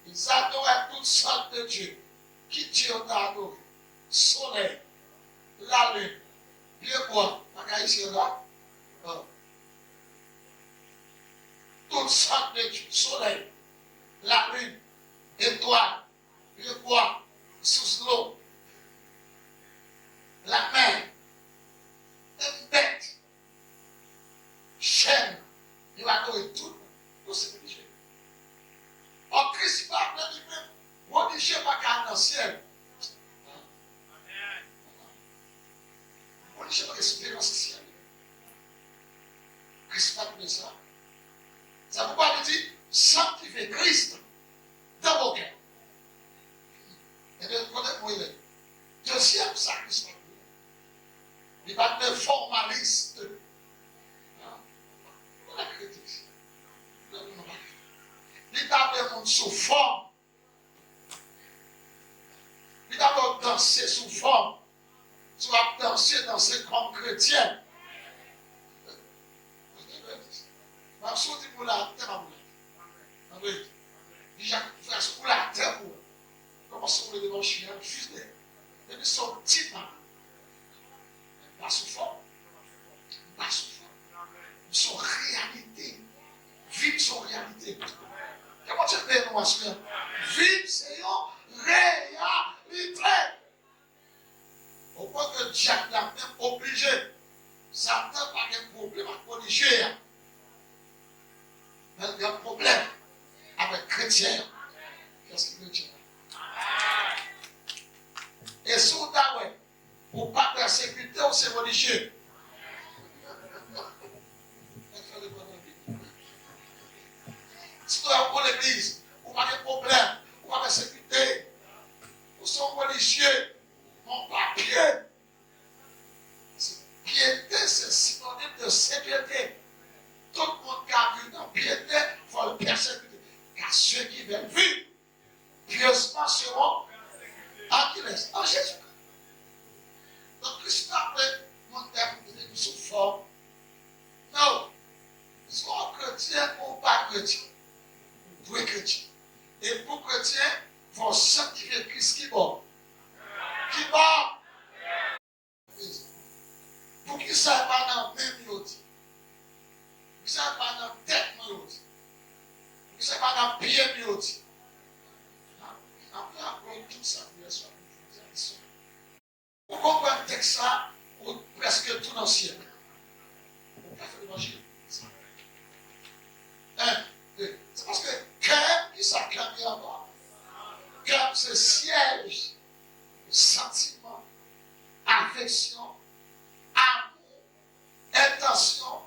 Ils adoraient toutes sortes de dieux. Ki dye yo te adore? Solèy, lalin, pyebwa. Pa gen Ayisyen la? Bon. Toutes sortes de dieux. Solèy, lalin, etwal, pyebwa, sous dlo, lamè, menm bèt, chèn, yo adore tout. Nou se relijye. Ò, Kris pa vle li menm. Relijye pa ka al nan syèl. Relijye pa gen esperans nan syèl. Kris pa t vle sa. Se poukwa li di, sanctifiez Christ dans vos cœurs. Ebyen, kote mwen ye? Dezyèm sa Kris pa t vle. Li pa t vle fòmalis. Li pa t vle moun sou fòm. Li ta dwe danse sou fòm. Si w ap danse, danse kòm kretyen. M ap soti pou l atè, m ap woule. Ann rete. Deja, frè, sou woule atè pou ou. Kòmanse woule devan chyen an, jis dèyè. Depi se yon ti pa. M pa sou fòm. M pa sou fòm. M se yon reyalite. Vi m se yon reyalite. Ke Bondye beni nou aswè. Vi m se yon reyalite. Ou kwè ke dyab la menm oblije? Satan pa gen pwoblèm ak relijye a. Men l gen pwoblèm avèk kretyen an. Kiyès ki kretyen an? E si w ta wè, ou pa pèsekite, ou se relijye. Si w ta wè, ou legliz, ou pa gen pwoblèm, ou pa pèsekite, ou se yon relijye, yon papye. Pyete se sinonim de sekirite. Tout moun ka viv nan pyete, fò l pèsekite. Car ceux qui veulent vivre pieusement seront persécutés. An kilès? An Jezikri. Donk, Kris pa vle moun ta vin sou fòm. Non. Swa w kretyen ou pa kretyen. Ou dwe kretyen. E pou kretyen, fò w sanktifye Kris ki bò? Ki bò? Poukisa e pa nan men m yo di? Poukisa e pa nan tèt mwen yo di? Poukisa e pa nan pye m yo di? Apre, apre tout sa, pou yè swa, pou jodi a, li sou. Ou konprann tèks sa, ou prèske tou nan syèl. Ou pa fè levanjil. En, de. Se paske kè m, ki sa kè m ye ankò? Kè m se syèj santiman, afeksyon, amou, entansyon,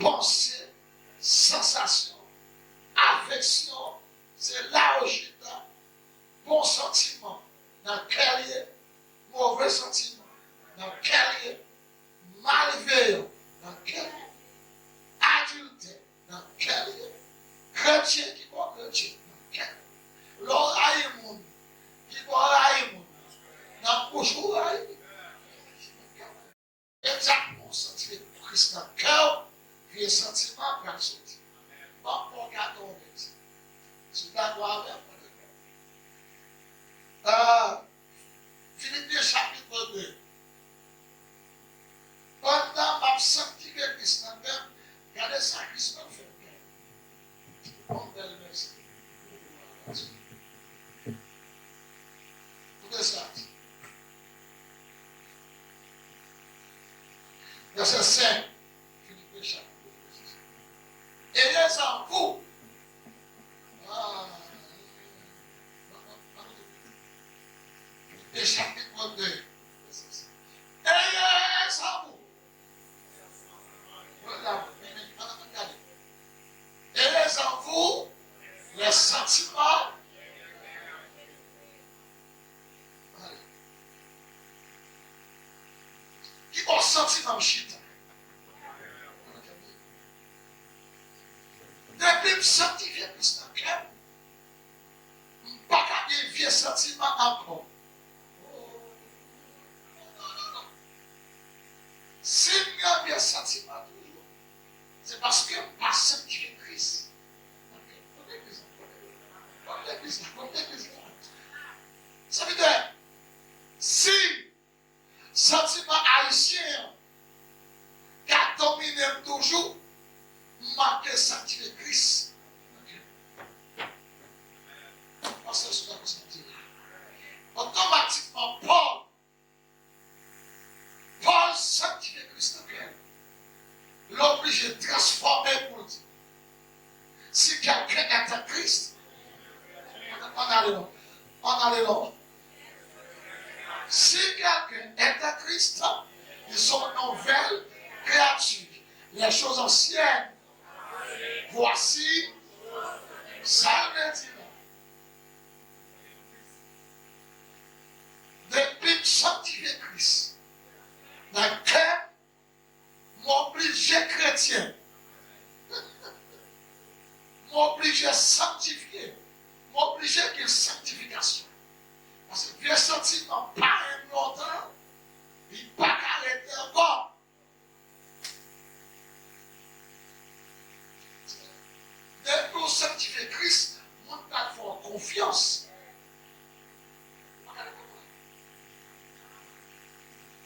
panse, sansasyon, afeksyon, se la yo chita, bon santiman nan kè l ye, move santiman nan kè l ye, malveyan nan kè l ye, adiltè nan kè l ye, kretyen ki pa kretyen nan kè l ye. Lè w rayi moun ki pa rayi moun, nan bouch ou rayi li. E sa pou w santi Kris nan kè w, vye santiman pral soti. Ban m ba w gade yon vèsè. Si w dakò avè m, mwen dakò. Ah, Filipyen chapit de. Pandan m ap sanktifye Kris nan kè m, gade sa Kris pral fè m. Yon bèl vèsè. Koute sa. Vèsè senk. Filipyen chapit de, vèsè senk. Ayez en vous. Ah. Filipyen chapit trannde, vèsè senk. Ayez en vous. Ayez en vous les sentiments. M chita. Depi m sanktifye Kris nan kè m, m pa ka gen vye santiman ankò. Si m gen vye santiman toujou, se paske m pa sanktifye Kris nan kè m. Kote legliz la? Kote legliz la? Kote legliz la? Sèvitè, si santiman ayisyen an ka domine m toujou, m manke sanktifye Kris. Pastè Soudan konsantre la. Otomatikman, Pòl, Pòl sanktifye Kris nan kè l. L oblije transfòme pou l di, si quelqu'un est en Christ, ann ale non, ann ale non. Si quelqu'un est en Christ, ils sont nouvelles créatures. Les choses anciennes, voici, sa l vle di la. Depi m sanktifye Kris nan kè m, m oblije kretyen. M oblije sanktifye. M oblije gen sanktifikasyon. Paske vye santiman pa renmen lontan, li pa ka rete ankò. Depi w sanktifye Kris, moun pral fè w konfyans.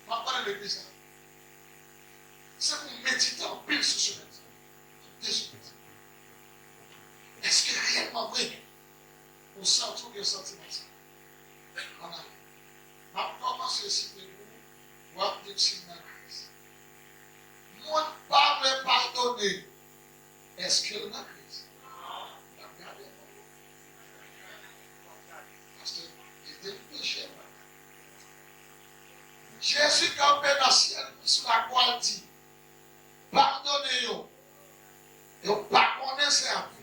M ap pale legliz la. Se pou w medite anpil sou semèn sa. Sou de semèn sa. Èske reyèlman vre, ou santi w gen santiman sa? Ann ale. M ap kòmanse site pou ou, w ap di m si m nan Kris. Moun pa vle padone. Èske l nan Kris? N ap gade pou nou. Paske li te peche. Jezi kanpe nan syèl, sou lakwa, l di, padone yo. Yo pa konnen sa y ap fè.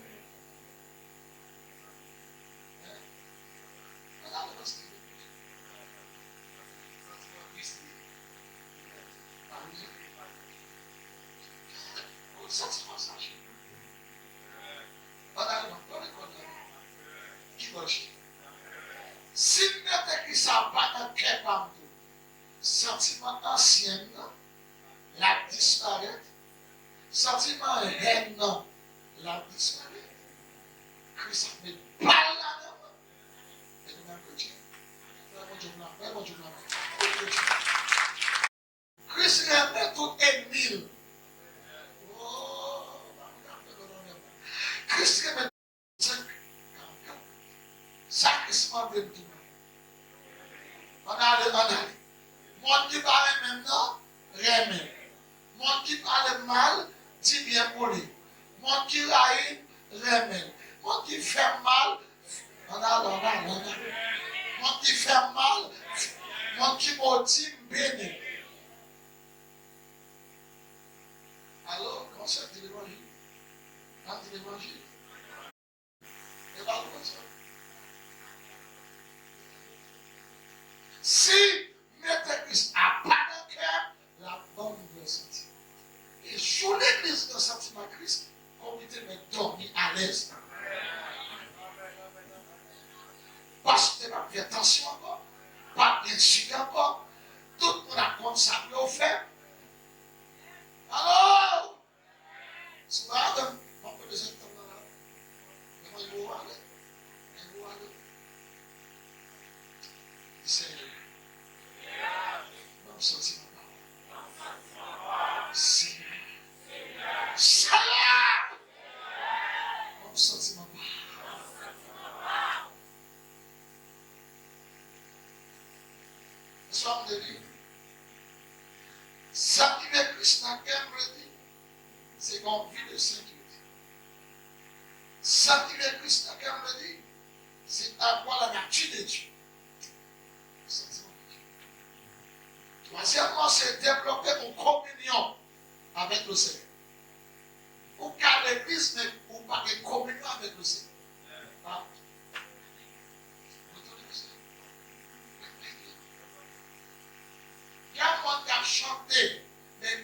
Si m mete Kris apa nan kè pa m tou, santiman ansyen nan, l ap disparèt. Santiman hèn nan, l ap disparèt. Kris ap met bal ladan mwen. E nou menm kretyen, fè Bondye yon lapè, Bondye yon lapè. Kris renmen tout ènmi l. Oh, Kris renmen Sa Kris mande m tou. Ann ale, ann ale. Moun ki pa renmen m nan, renmen l. Moun ki pale m mal, di byen pou li. Moun ki rayi m, renmen l. Moun ki fè m mal, ann ale, ann ale, ann ale. Moun ki fè m mal, moun ki modi m, beni l. Alo, kòman sa di levanjil? Ann di levanjil. E pa konsa. Si mete Kris apa nan kè, l ap ban m vrè santiman. E jou legliz nan santiman Kris, komite mèt dòmi alèz. Pastè p ap fè tansyon ankò, p ap gen sik ankò. Tout moun ap konn sa pou yo fè. Alo! Si w pa atann, m ap pote sèt tanm nan la. Lè mwen yo ale, lè yo ale. Di, Senyè, ban m santiman pa w. Senyè, Senyè, ban m santiman pa w. Sa m te di, sa ki gen Kris nan kè m vle di, se gen yon vi de sentite. Sa ki gen Kris nan kè m vle di, se avoir la nature de Dieu. Santiman de Dye. Twazyèmman, se devlope yon kominyon avèk le Senyè. Ou ka legliz, men ou pa gen kominyon avèk le Senyè. Ah. Gen moun k ap chante, men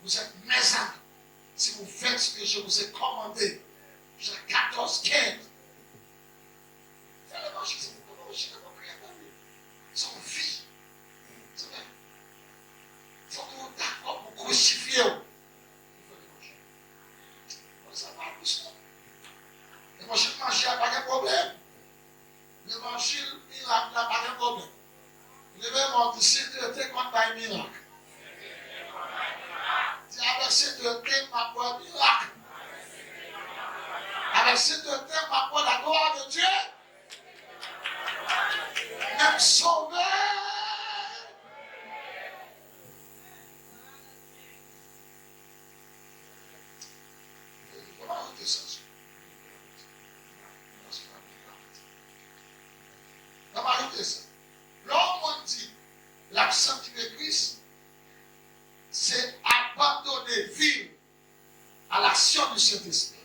Vous êtes mes amis si vous faites ce que je vous ai commandé. Jan katòz kenz. Fè levanjil, se pou levanjil, pou Kris, tande. Se yon vi. Se vre. Fòk nou dakò pou krusifye w. Pou fè levanjil. Bon, sa pa dous, non. Levanjil manje a pa gen pwoblèm. Levanjil mirak la pa gen pwoblèm. Leve men w, di, Senyè, te konn bay mirak. Di, avèk Senyè, te m ap wè mirak. Avèk Senyè, te m ap wè la gloire de Dieu. Men m sove. Kòman yo te santi? Nan majorite sa, lè yon moun di l ap sanktifye Kris, se abandone vi l à l'action du Saint-Esprit.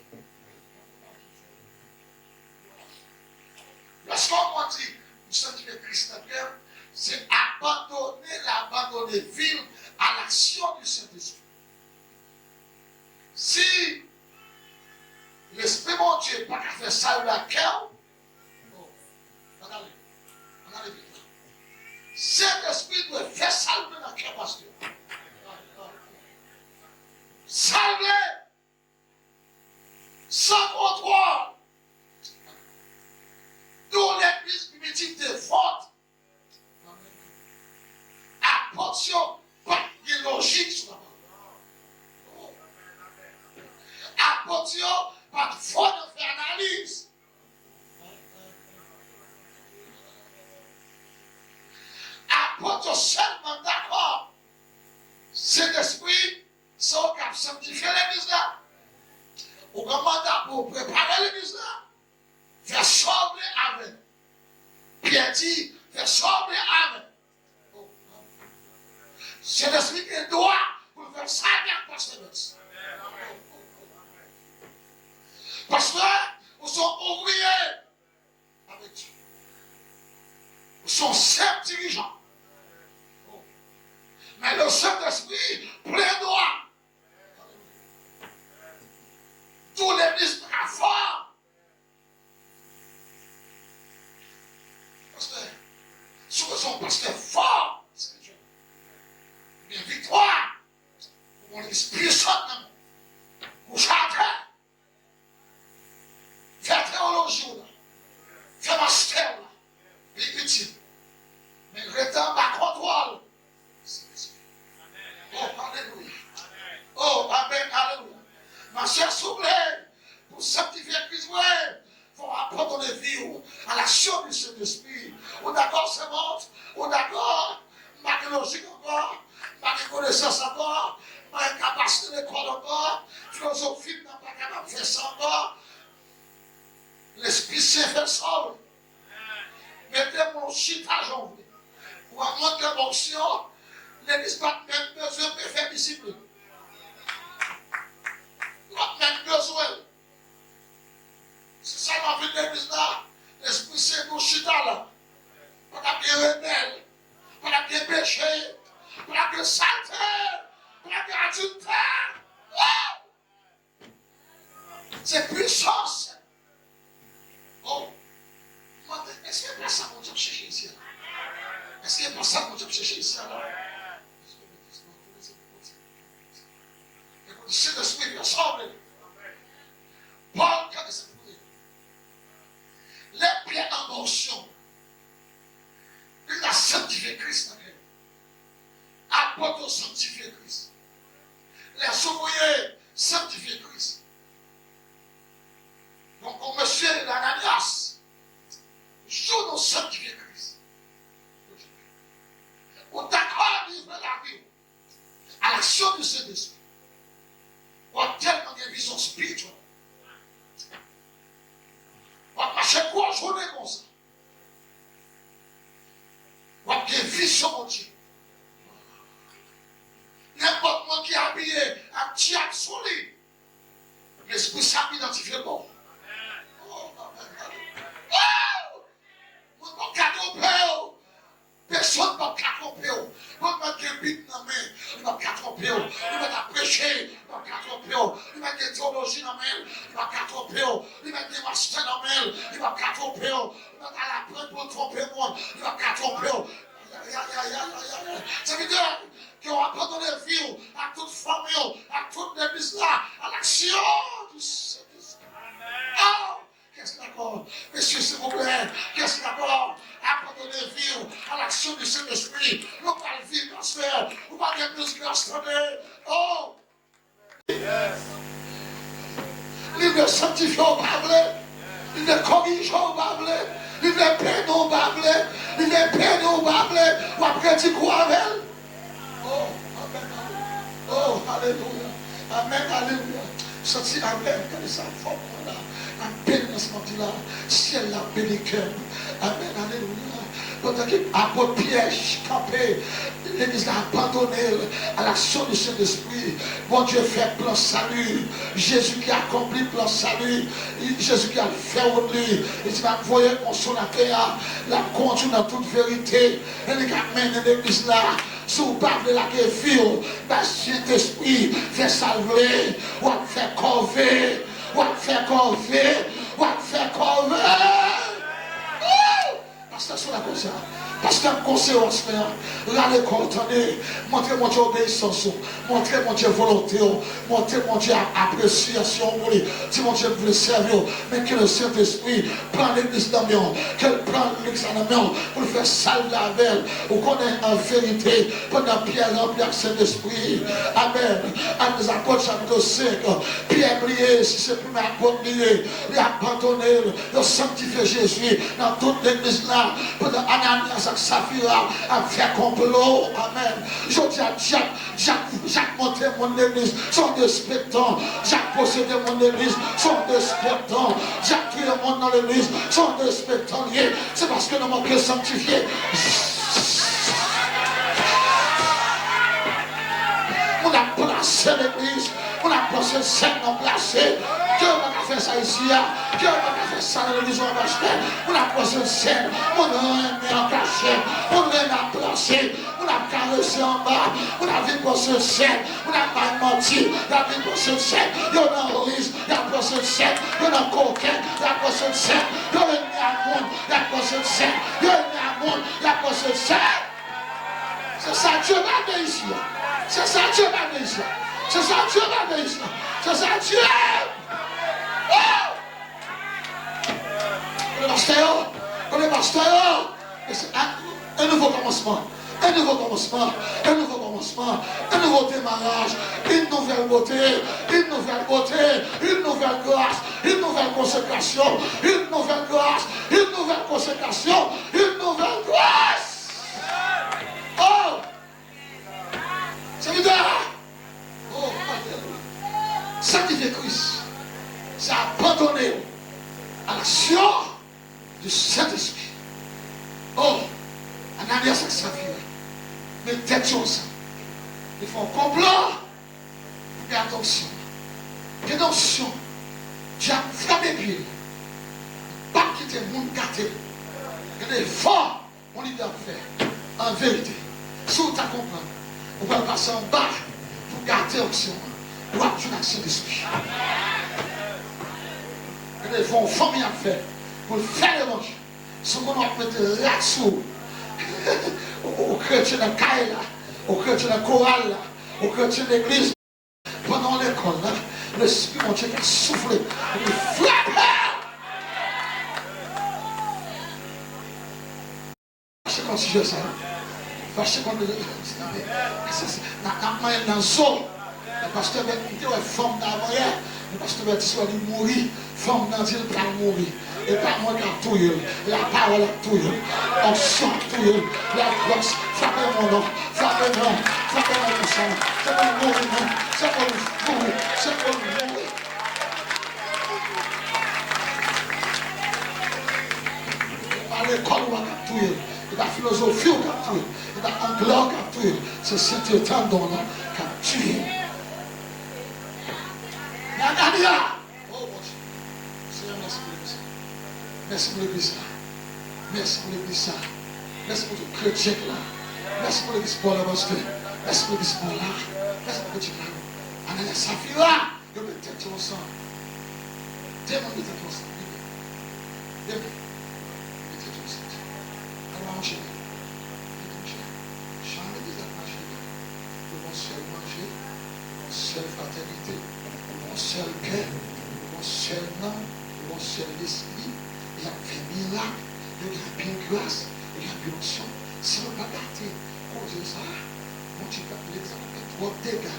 Lèske yon moun di, m sanktifye Kris nan kè m, se abandone l abandone vi l à l'action du Saint-Esprit. Si Lespri Bondye pa ka fè sa l vle ak kè w, oh, ann ale, ann ale vit la. Sentespri dwe fè sa l vle nan kè pastè a. Sa l vle, san kontwòl. Tou legliz primitiv te fòt. Apot yo pa t gen lojik sou lapawòl. Apot yo pa t fò nan fè analiz. Apot yo sèlman dakò. Sentespri, se ou k ap sanktifye legliz la. Ou gen manda pou w prepare legliz la. Fè sa w vle avè l. Pyè di, fè sa w vle avè l. Sentespri gen dwa pou l fè sa l vle ak pastè Bèks. Pastè, ou se yon ouvriye avèk Dye. Ou se yon senp dirijan. Men le Sentespri plen dwa. Tou legliz pa ka fò. Pastè, si w bezwen yon pastè fò, gen viktwa. Pou yon legliz pwisan nan men w. Kouche atè. Fè teyoloji w la. Fè mastè w la. Li itil. Men rete anba kontwòl. Oh, alelouya. Oh, amèn, alelouya. Machè, souple, pou sanktifye Kris vre, fò w abandone vi w à l'action du Saint-Esprit. Ou dakò, sèmant? Ou dakò? M pa gen lojik ankò. M pa gen konesans ankò. M pa gen kapasite lekòl ankò. Filozofi m nan pa kapab fè sa ankò. Lespri Sen fè sa w vle. Mete men w chita jan w vle. Ou ap montre onksyon, legliz pa t menm bezwen prefè disiplin. Ou pa t menm bezwen l. Si sèlman vin legliz la, Lespri Sen nou chita la. Pa t ap gen rebèl, pa t ap gen peche, pa t ap gen salte, pa t ap gen adiltè. Oh! Se pwisans. Oh, mande, èske e pa sa Bondye ap chèche isi a la? Èske e pa sa Bondye ap chèche isi a la? Sentespri fè sa w vle. Pòl, gade sa pou li. Lè Pyè anba onksyon, li la sanktifye Kris nan kè yo. Apot yo sanktifye Kris. Lèzouvriye sanktifye Kris. Donk, yon mesye rele Ananyas, jou nou sanktifye Kris, ou dakò livre lavi w à l'action du Saint-Esprit. W ap tèlman gen vizyon espirityèl. W ap mache gwo jounen konsa. W ap gen vizyon Bondye. Nenpòt moun ki abiye ak dyab sou li, Lespri Sen ap idantifye l ba w. Oh! Moun p ap ka twonpe w. Pèsonn p ap ka twonpe w. Moun mèt gen Bib nan men, li p ap ka twonpe w. Li L ap preche, li p ap ka twonpe w. Li mèt gen teyoloji nan men l, li p ap ka twonpe w. Li mèt gen mastè nan men l, li p ap ka twonpe w. Li mèt al aprann pou l twonpe moun, li p ap ka twonpe w. Ayayayayayay. Sèvitè, ke w abandone vi w ak tout fanmi w, ak tout legliz la, à l'action du Saint-Esprit. Oh! Kiyès dakò? Mesye, silvouplè, kiyès dakò? Abandone vi w à l'action du Saint-Esprit. Nou pral viv, pastè. Ou pa gen plis gras, tande. Oh! Li vle sanktifye w, ou pa vle. Li vle korije w, ou pa vle. Li vle pene w, ou pa vle. Li vle pene w, ou pa vle. W ap redi kou avè l. Oh, amèn, alelouya. Oh, alelouya. Amèn, alelouya. Santi, amèn. Gade sa, fò mwen la. N ap beni nan sa m ap di la. Syèl la beni kè m. Amèn, alelouya. Pandan ke apot Pyè kanpe, legliz la abandone l à l'action du Saint-Esprit. Bondye fè plan sali. Jezi ki akonpli plan sali. Jezi ki al fè wout li. Li di, "M ap voye onksyon latè a. L ap kondui w nan tout verite." E li k ap mennen legliz la. Si w pa vle lage vi w, bay Sentespri fè sa l vle. W ap fè kòve. W ap fè kòve. W ap fè kòve. Woo! Pastè, sou la konsa. Pastè, m konseye w aswè a. Rale kò w, tande. Montre Bondye obeyisans ou. Montre Bondye volonte w. Montre Bondye a-, apresyasyon w pou li. Di, "Bondye, m vle sèvi w." Men ke le Sentespri pran legliz nan men w. Ke l pran legliz la nan men w pou l fè sa l vle avè l. Ou konnen, an verite, pandan Pyè ranpli ak Sentespri, amèn, Akte des Apôtres, chapitre cinq, Pyè bliye si se premye apot li ye. Li abandone l. Yo sanktifye Jezi nan tout legliz la. Pandan Ananyas ak Safira ap fè konplo. Amèn. Jodi a, dyab, dyab, dyab monte moun legliz, se yon derespektan. Dyab posede moun legliz, se yon derespektan. Dyab touye moun nan legliz, se yon derespektan li ye. Se paske nou manke sanktifye. Moun ap plase legliz. Moun ap panse sèn nan plase. Ke yo pa ka fè sa isi a. Ke yo pa ka fè sa nan legliz ou an, pastè. Moun ap panse sèn. Moun renmen an kachèt. Moun renmen ap plase. Moun ap karese anba. Moun ap vin panse sèn. Moun ap bay manti. Y ap vin panse sèn. Yo nan riz. Y ap panse sèn. Yo nan koken. Y ap panse sèn. Yo renmen a moun. Y ap panse sèn. Yo renmen a moun. Y ap panse sèn. Se sa Dye pa vle isi a. Se sa Dye pa vle isi a. Se sa Dye pa vle isi a. Se sa Dye. Oh! Kote pastè yo? Kote pastè yo? E se, ah, un nouveau commencement. Un nouveau commencement. Un nouveau commencement. Un nouveau démarrage. Une nouvelle beauté. Une nouvelle beauté. Une nouvelle grâce. Une nouvelle consécration. Une nouvelle grâce. Une nouvelle consécration. Une nouvelle grâce. Oh! Sèvitè! Oh, alelouya! Sanktifye Kris, se abandone w à l'action du Saint-Esprit. Oh, Ananyas ak Safira met tèt yo ansanm. Yo fè yon konplo pou gate onksyon an. Gen de onksyon, dyab frape pye l. Pa kite moun gate l. Gen de efò yon lidè ap fè. An verite, si w ta konprann, ou pral pase anba pou gate onksyon an. W ap jwenn ak Sentespri. Gen de efò yon fanmi ap fè pou l fè levanjil. Si w konnen w ap mete rad sou ou, ou, ou kretyen nan kay la, ou kretyen nan koral la, ou kretyen legliz, pandan w lekòl la, Lespri Bondye ka soufle epi frape w. Fache kont sijè sa a. Fache kont, sa, sa, n a, n ap manyen l nan zo. Pastè Bèt, m te wè fanm nan avanyè, men pastè Bèt di wè li mouri. Fanm nan di l pral mouri. E pa mwen k ap touye l. Lapawòl ap touye l. Onksyon ap touye l. Lagras. Frape non, non. Frape non. Frape non konsa. Se pou l mouri, non. Se pou l mouri. Se pou l mouri. E pa lekòl ou a k ap touye l. E pa filozofi ou k ap touye l. E pa anglè ou k ap touye l. Se Sentespri an k ap touye l. Anania! Oh, Bondye. Senyè, mèsi pou legliz la. Mèsi pou legliz la. Mèsi pou legliz la. Mèsi pou tout kretyen k la. Mèsi pou legliz pa w la, pastè. Mèsi pou legliz pa w la. Mèsi pou kretyen k la. Nana Safira, yo met tèt yo ansanm. De moun met tèt yo ansanm. Vini. De moun met tèt yo ansanm. Ann ba yon cheri. Vini, monchè. Jan legliz la ap mache, yo gon sèl manje, yo gon sèl fratènite, yo gon sèl kè, yo gon sèl nanm, yo gon sèl lespri, y ap fè mirak, yo gen anpil gras, yo gen anpil onksyon. Si nou pa gate koze sa a, Bondye p ap, legliz la p ap fè twòp dega.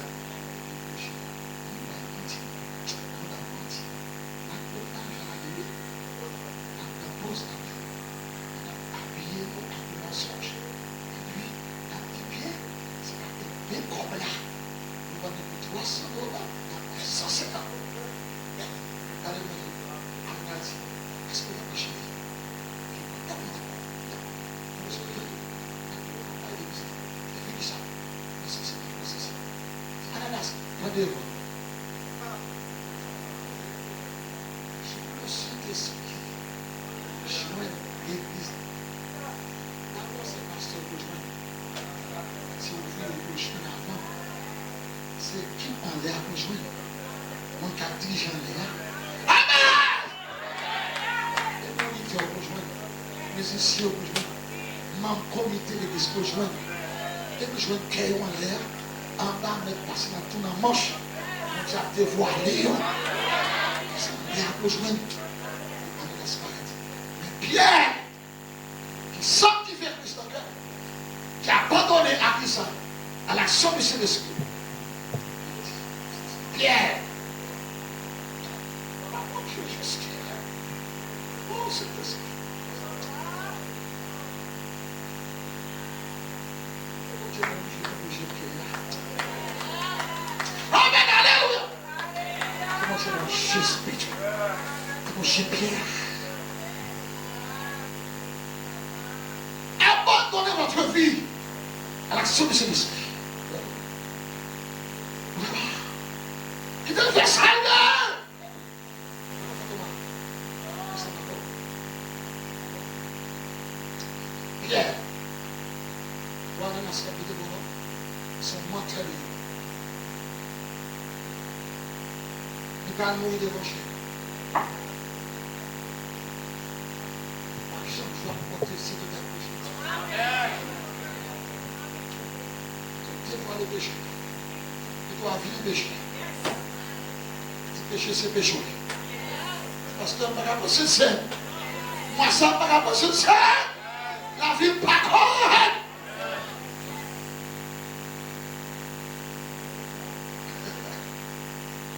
Ann bay manti, ann bay manti. N ap pran lajan ale wi. N ap pran pòz lajan. N ap abiye nou ak yon mansonj. Epi, n ap di byen, se pa te de kòb la. Nou vann li pou twa san dola, n ap bay san senkant dola. Gade mwen, apre pral di, èske w ap mache? Li pa t dakò. Li ap, nou bezwen jwenn, n ap pale de sa. Li fini sa. Nan sans sa, nan sans sa. Ananas, pran devan. Jou le Sentespri jwenn legliz la. Dabò se pastè w pou jwenn. Se ouvriye w pou jwenn avan. Se ekip anlè a pou jwenn. Moun k ap dirije anlè a. Amèn! E monitè w pou jwenn. Mizisyen w pou jwenn. Manm komite legliz pou jwenn. Depi jwenn kè yo anlè a, anba mèt pase nan tou nan manch, Bondye ap devwale yo. Se anlè a pou jwenn. Anlè a se paradi. Men Pyè, qui sanctifie Christ en cœur, qui est abandonné à qui ça? À l'action du Saint-Esprit. Pierre. Oh, Saint-Esprit. Amen, alléluia. Kòmanse nan je spirituel. Kòmanse Pyè. Abandonnez votre vie à l'action du Saint-Esprit. Kite l fè sa l vle. Pyè, ou ananas k ap mete bò non, se yon mantè li ye. Li pral mouri devan je nou. Pa janm jwe ak pòte se ki t ap peche. Tout devwale peche. Pito avili peche. Di peche se peche w ye. Pastè, m pa ka panse l sèn. Mwa sa, m pa ka panse l sèn. Lavi m pa kòrèk.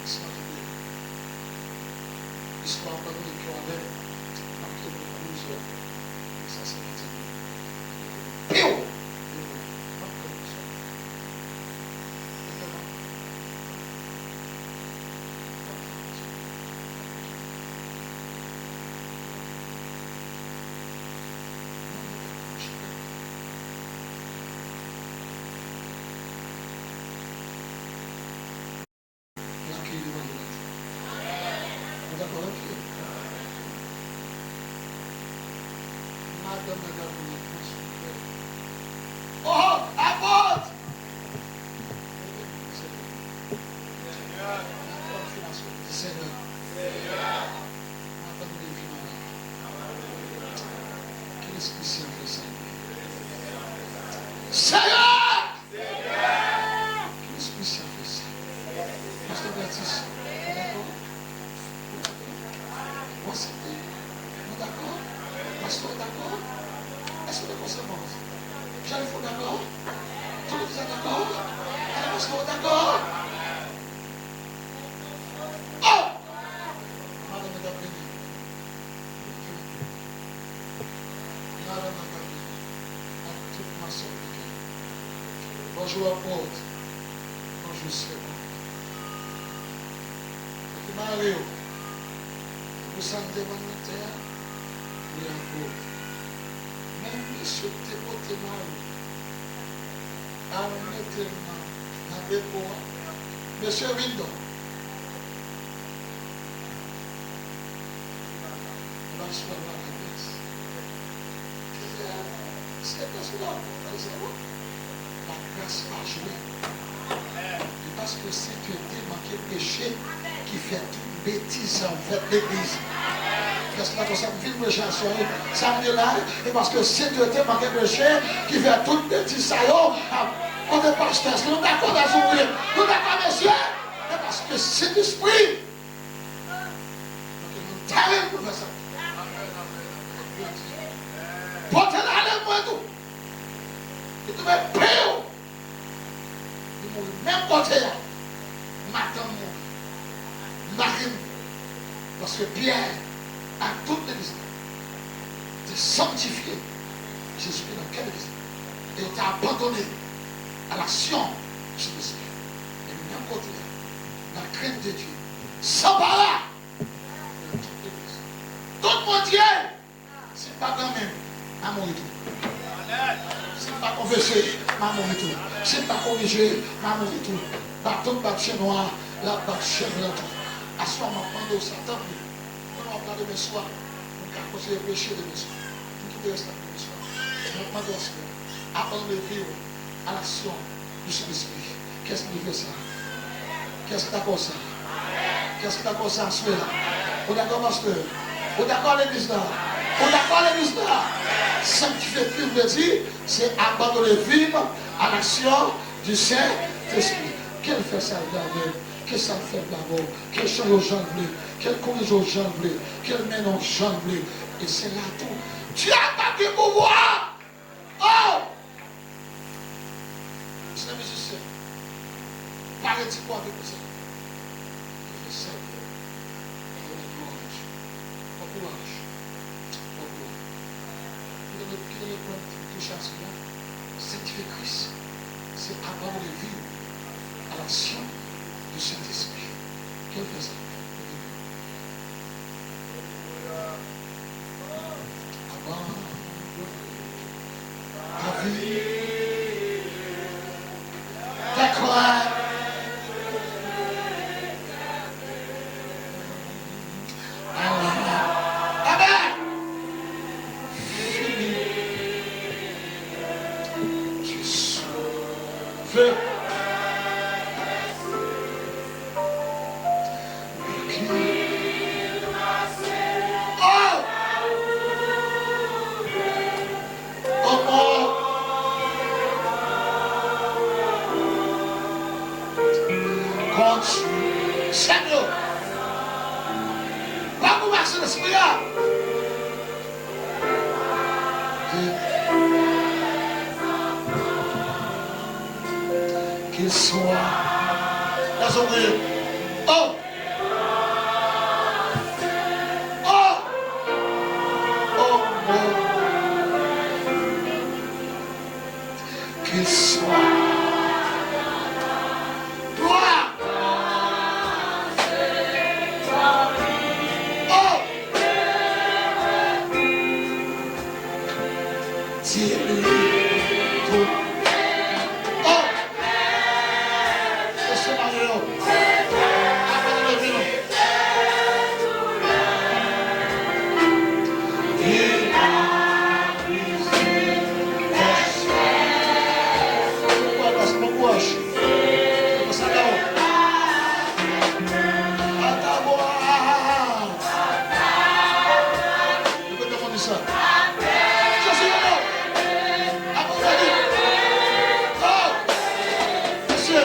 Istwa ki bèl. Istwa pa nou ki avè m. M ap kenbe koze. Sa se mantè. Piw! M ap kenbe sa. N ap kenbe manje la. Nou dakò, n ap kenbe. Madanm nan gade mwen, pran sou kè. Oh, apot! Leve men w, Senyè. N ap pran fin aswè. Di, Senyè. Madanm Levi malad. Ki lespri sen fè sa? Senyè! Ki lespri sen fè sa? Pastè Baptis, ou dakò? Ou dakò? Ou aksepte? Nou dakò? Pastè, ou dakò? Èske nou dakò sèlman? Jennifer, ou dakò? Tout legliz la dakò? Alò, pastè, ou dakò? Oh! Madanm nan t ap vini. Madanm nan t ap vini. Ak tout mason li gen. Bonjou, apot. Bonjou, sè. Ki mari w? Pou sa m te vann nan tè a? Wi, apot. Men mesye te pote mari. Al mete l nan, nan depo a. Mesye, vin non. L ap sou la, l ap pès. Se, se pès ou la, se bon. Lagras pa jwe. Li Paske sentete manke preche ki fè tout betiz sa yo fèt legliz. Kiyès ki dakò sa? M fin preche aswè, wi. Sa m ye la, e paske sentete manke preche ki fè tout betiz sa yo ap. Kote pastè? Èske nou dakò, lèzouvriyè? Nou dakò, mesye? E paske Sentespri manke nou tale l pou l fè sa. Pote l ale mwen tou. Li touve pen yo. Li mouri menm kote a. Madanm mouri. Mari mouri. Paske Pyè ak tout legliz la te sanktifye Jezikri nan kè legliz la. E yo te abandone a l'action du Saint-Esprit. E menm kote a, la crainte de Dieu, san para, tout legliz. Tout Bondye. Si m pa granmen, m a mouri tou. Si m pa konfese, m a mouri tou. Si m pa korije, m a mouri tou. Baton k bat chen nwa, l ap bat chen blan tou. Aswè a, m ap mande w sa, tanpri. Mwen w ap la demen swa, pou m ka kontinye preche demen swa. M kite rès la pou demen swa. M ap mande w aswè a, abandone vi w a l'action du Saint-Esprit. Kiyès ki vle fè sa? Kiyès ki dakò sa? Kiyès ki dakò sa aswè a? Ou dakò, pastè? Ou dakò, legliz la? Ou dakò, legliz la? Sanktifye vi m vle di, se abandone vi m a l'action du Saint-Esprit. Ke l fè sa l vle avè m, ke sa l fè l vle avè w, ke l chanje w jan l vle, ke l korije w jan l vle, ke l mennen w jan l vle. E se la tou, Dye ap gen pouvwa! Oh! Mesye mizisyen, pa redi kò avèk mizè. Fè sèl. Bon kouraj. Bon kouraj. Bon kouraj. Kite nou, kite nou pran ti touche a sila. Sanctificatrice, c'est abandonner vie à l'action du Saint-Esprit. Ke l fè sa? Avan avi dakò. Amen. Fini. Jezi. Fè. Oh! Oh, oh! Kontinye. Sèm yo. Pa pou mache lespri a. Qu'il soit. Lèzouvriyè. Oh! Oh! Oh, oh! Qu'il soit. Gloire. Oh! Di li tout. Oh! Mesye marye yo. Aplodi nou. Bon kouraj, bon kouraj. Bon kouraj. Atabo, ah, ah, ah, ah. Repete mwen di sa. Jezi, non. Aplodi. Oh! Mesye.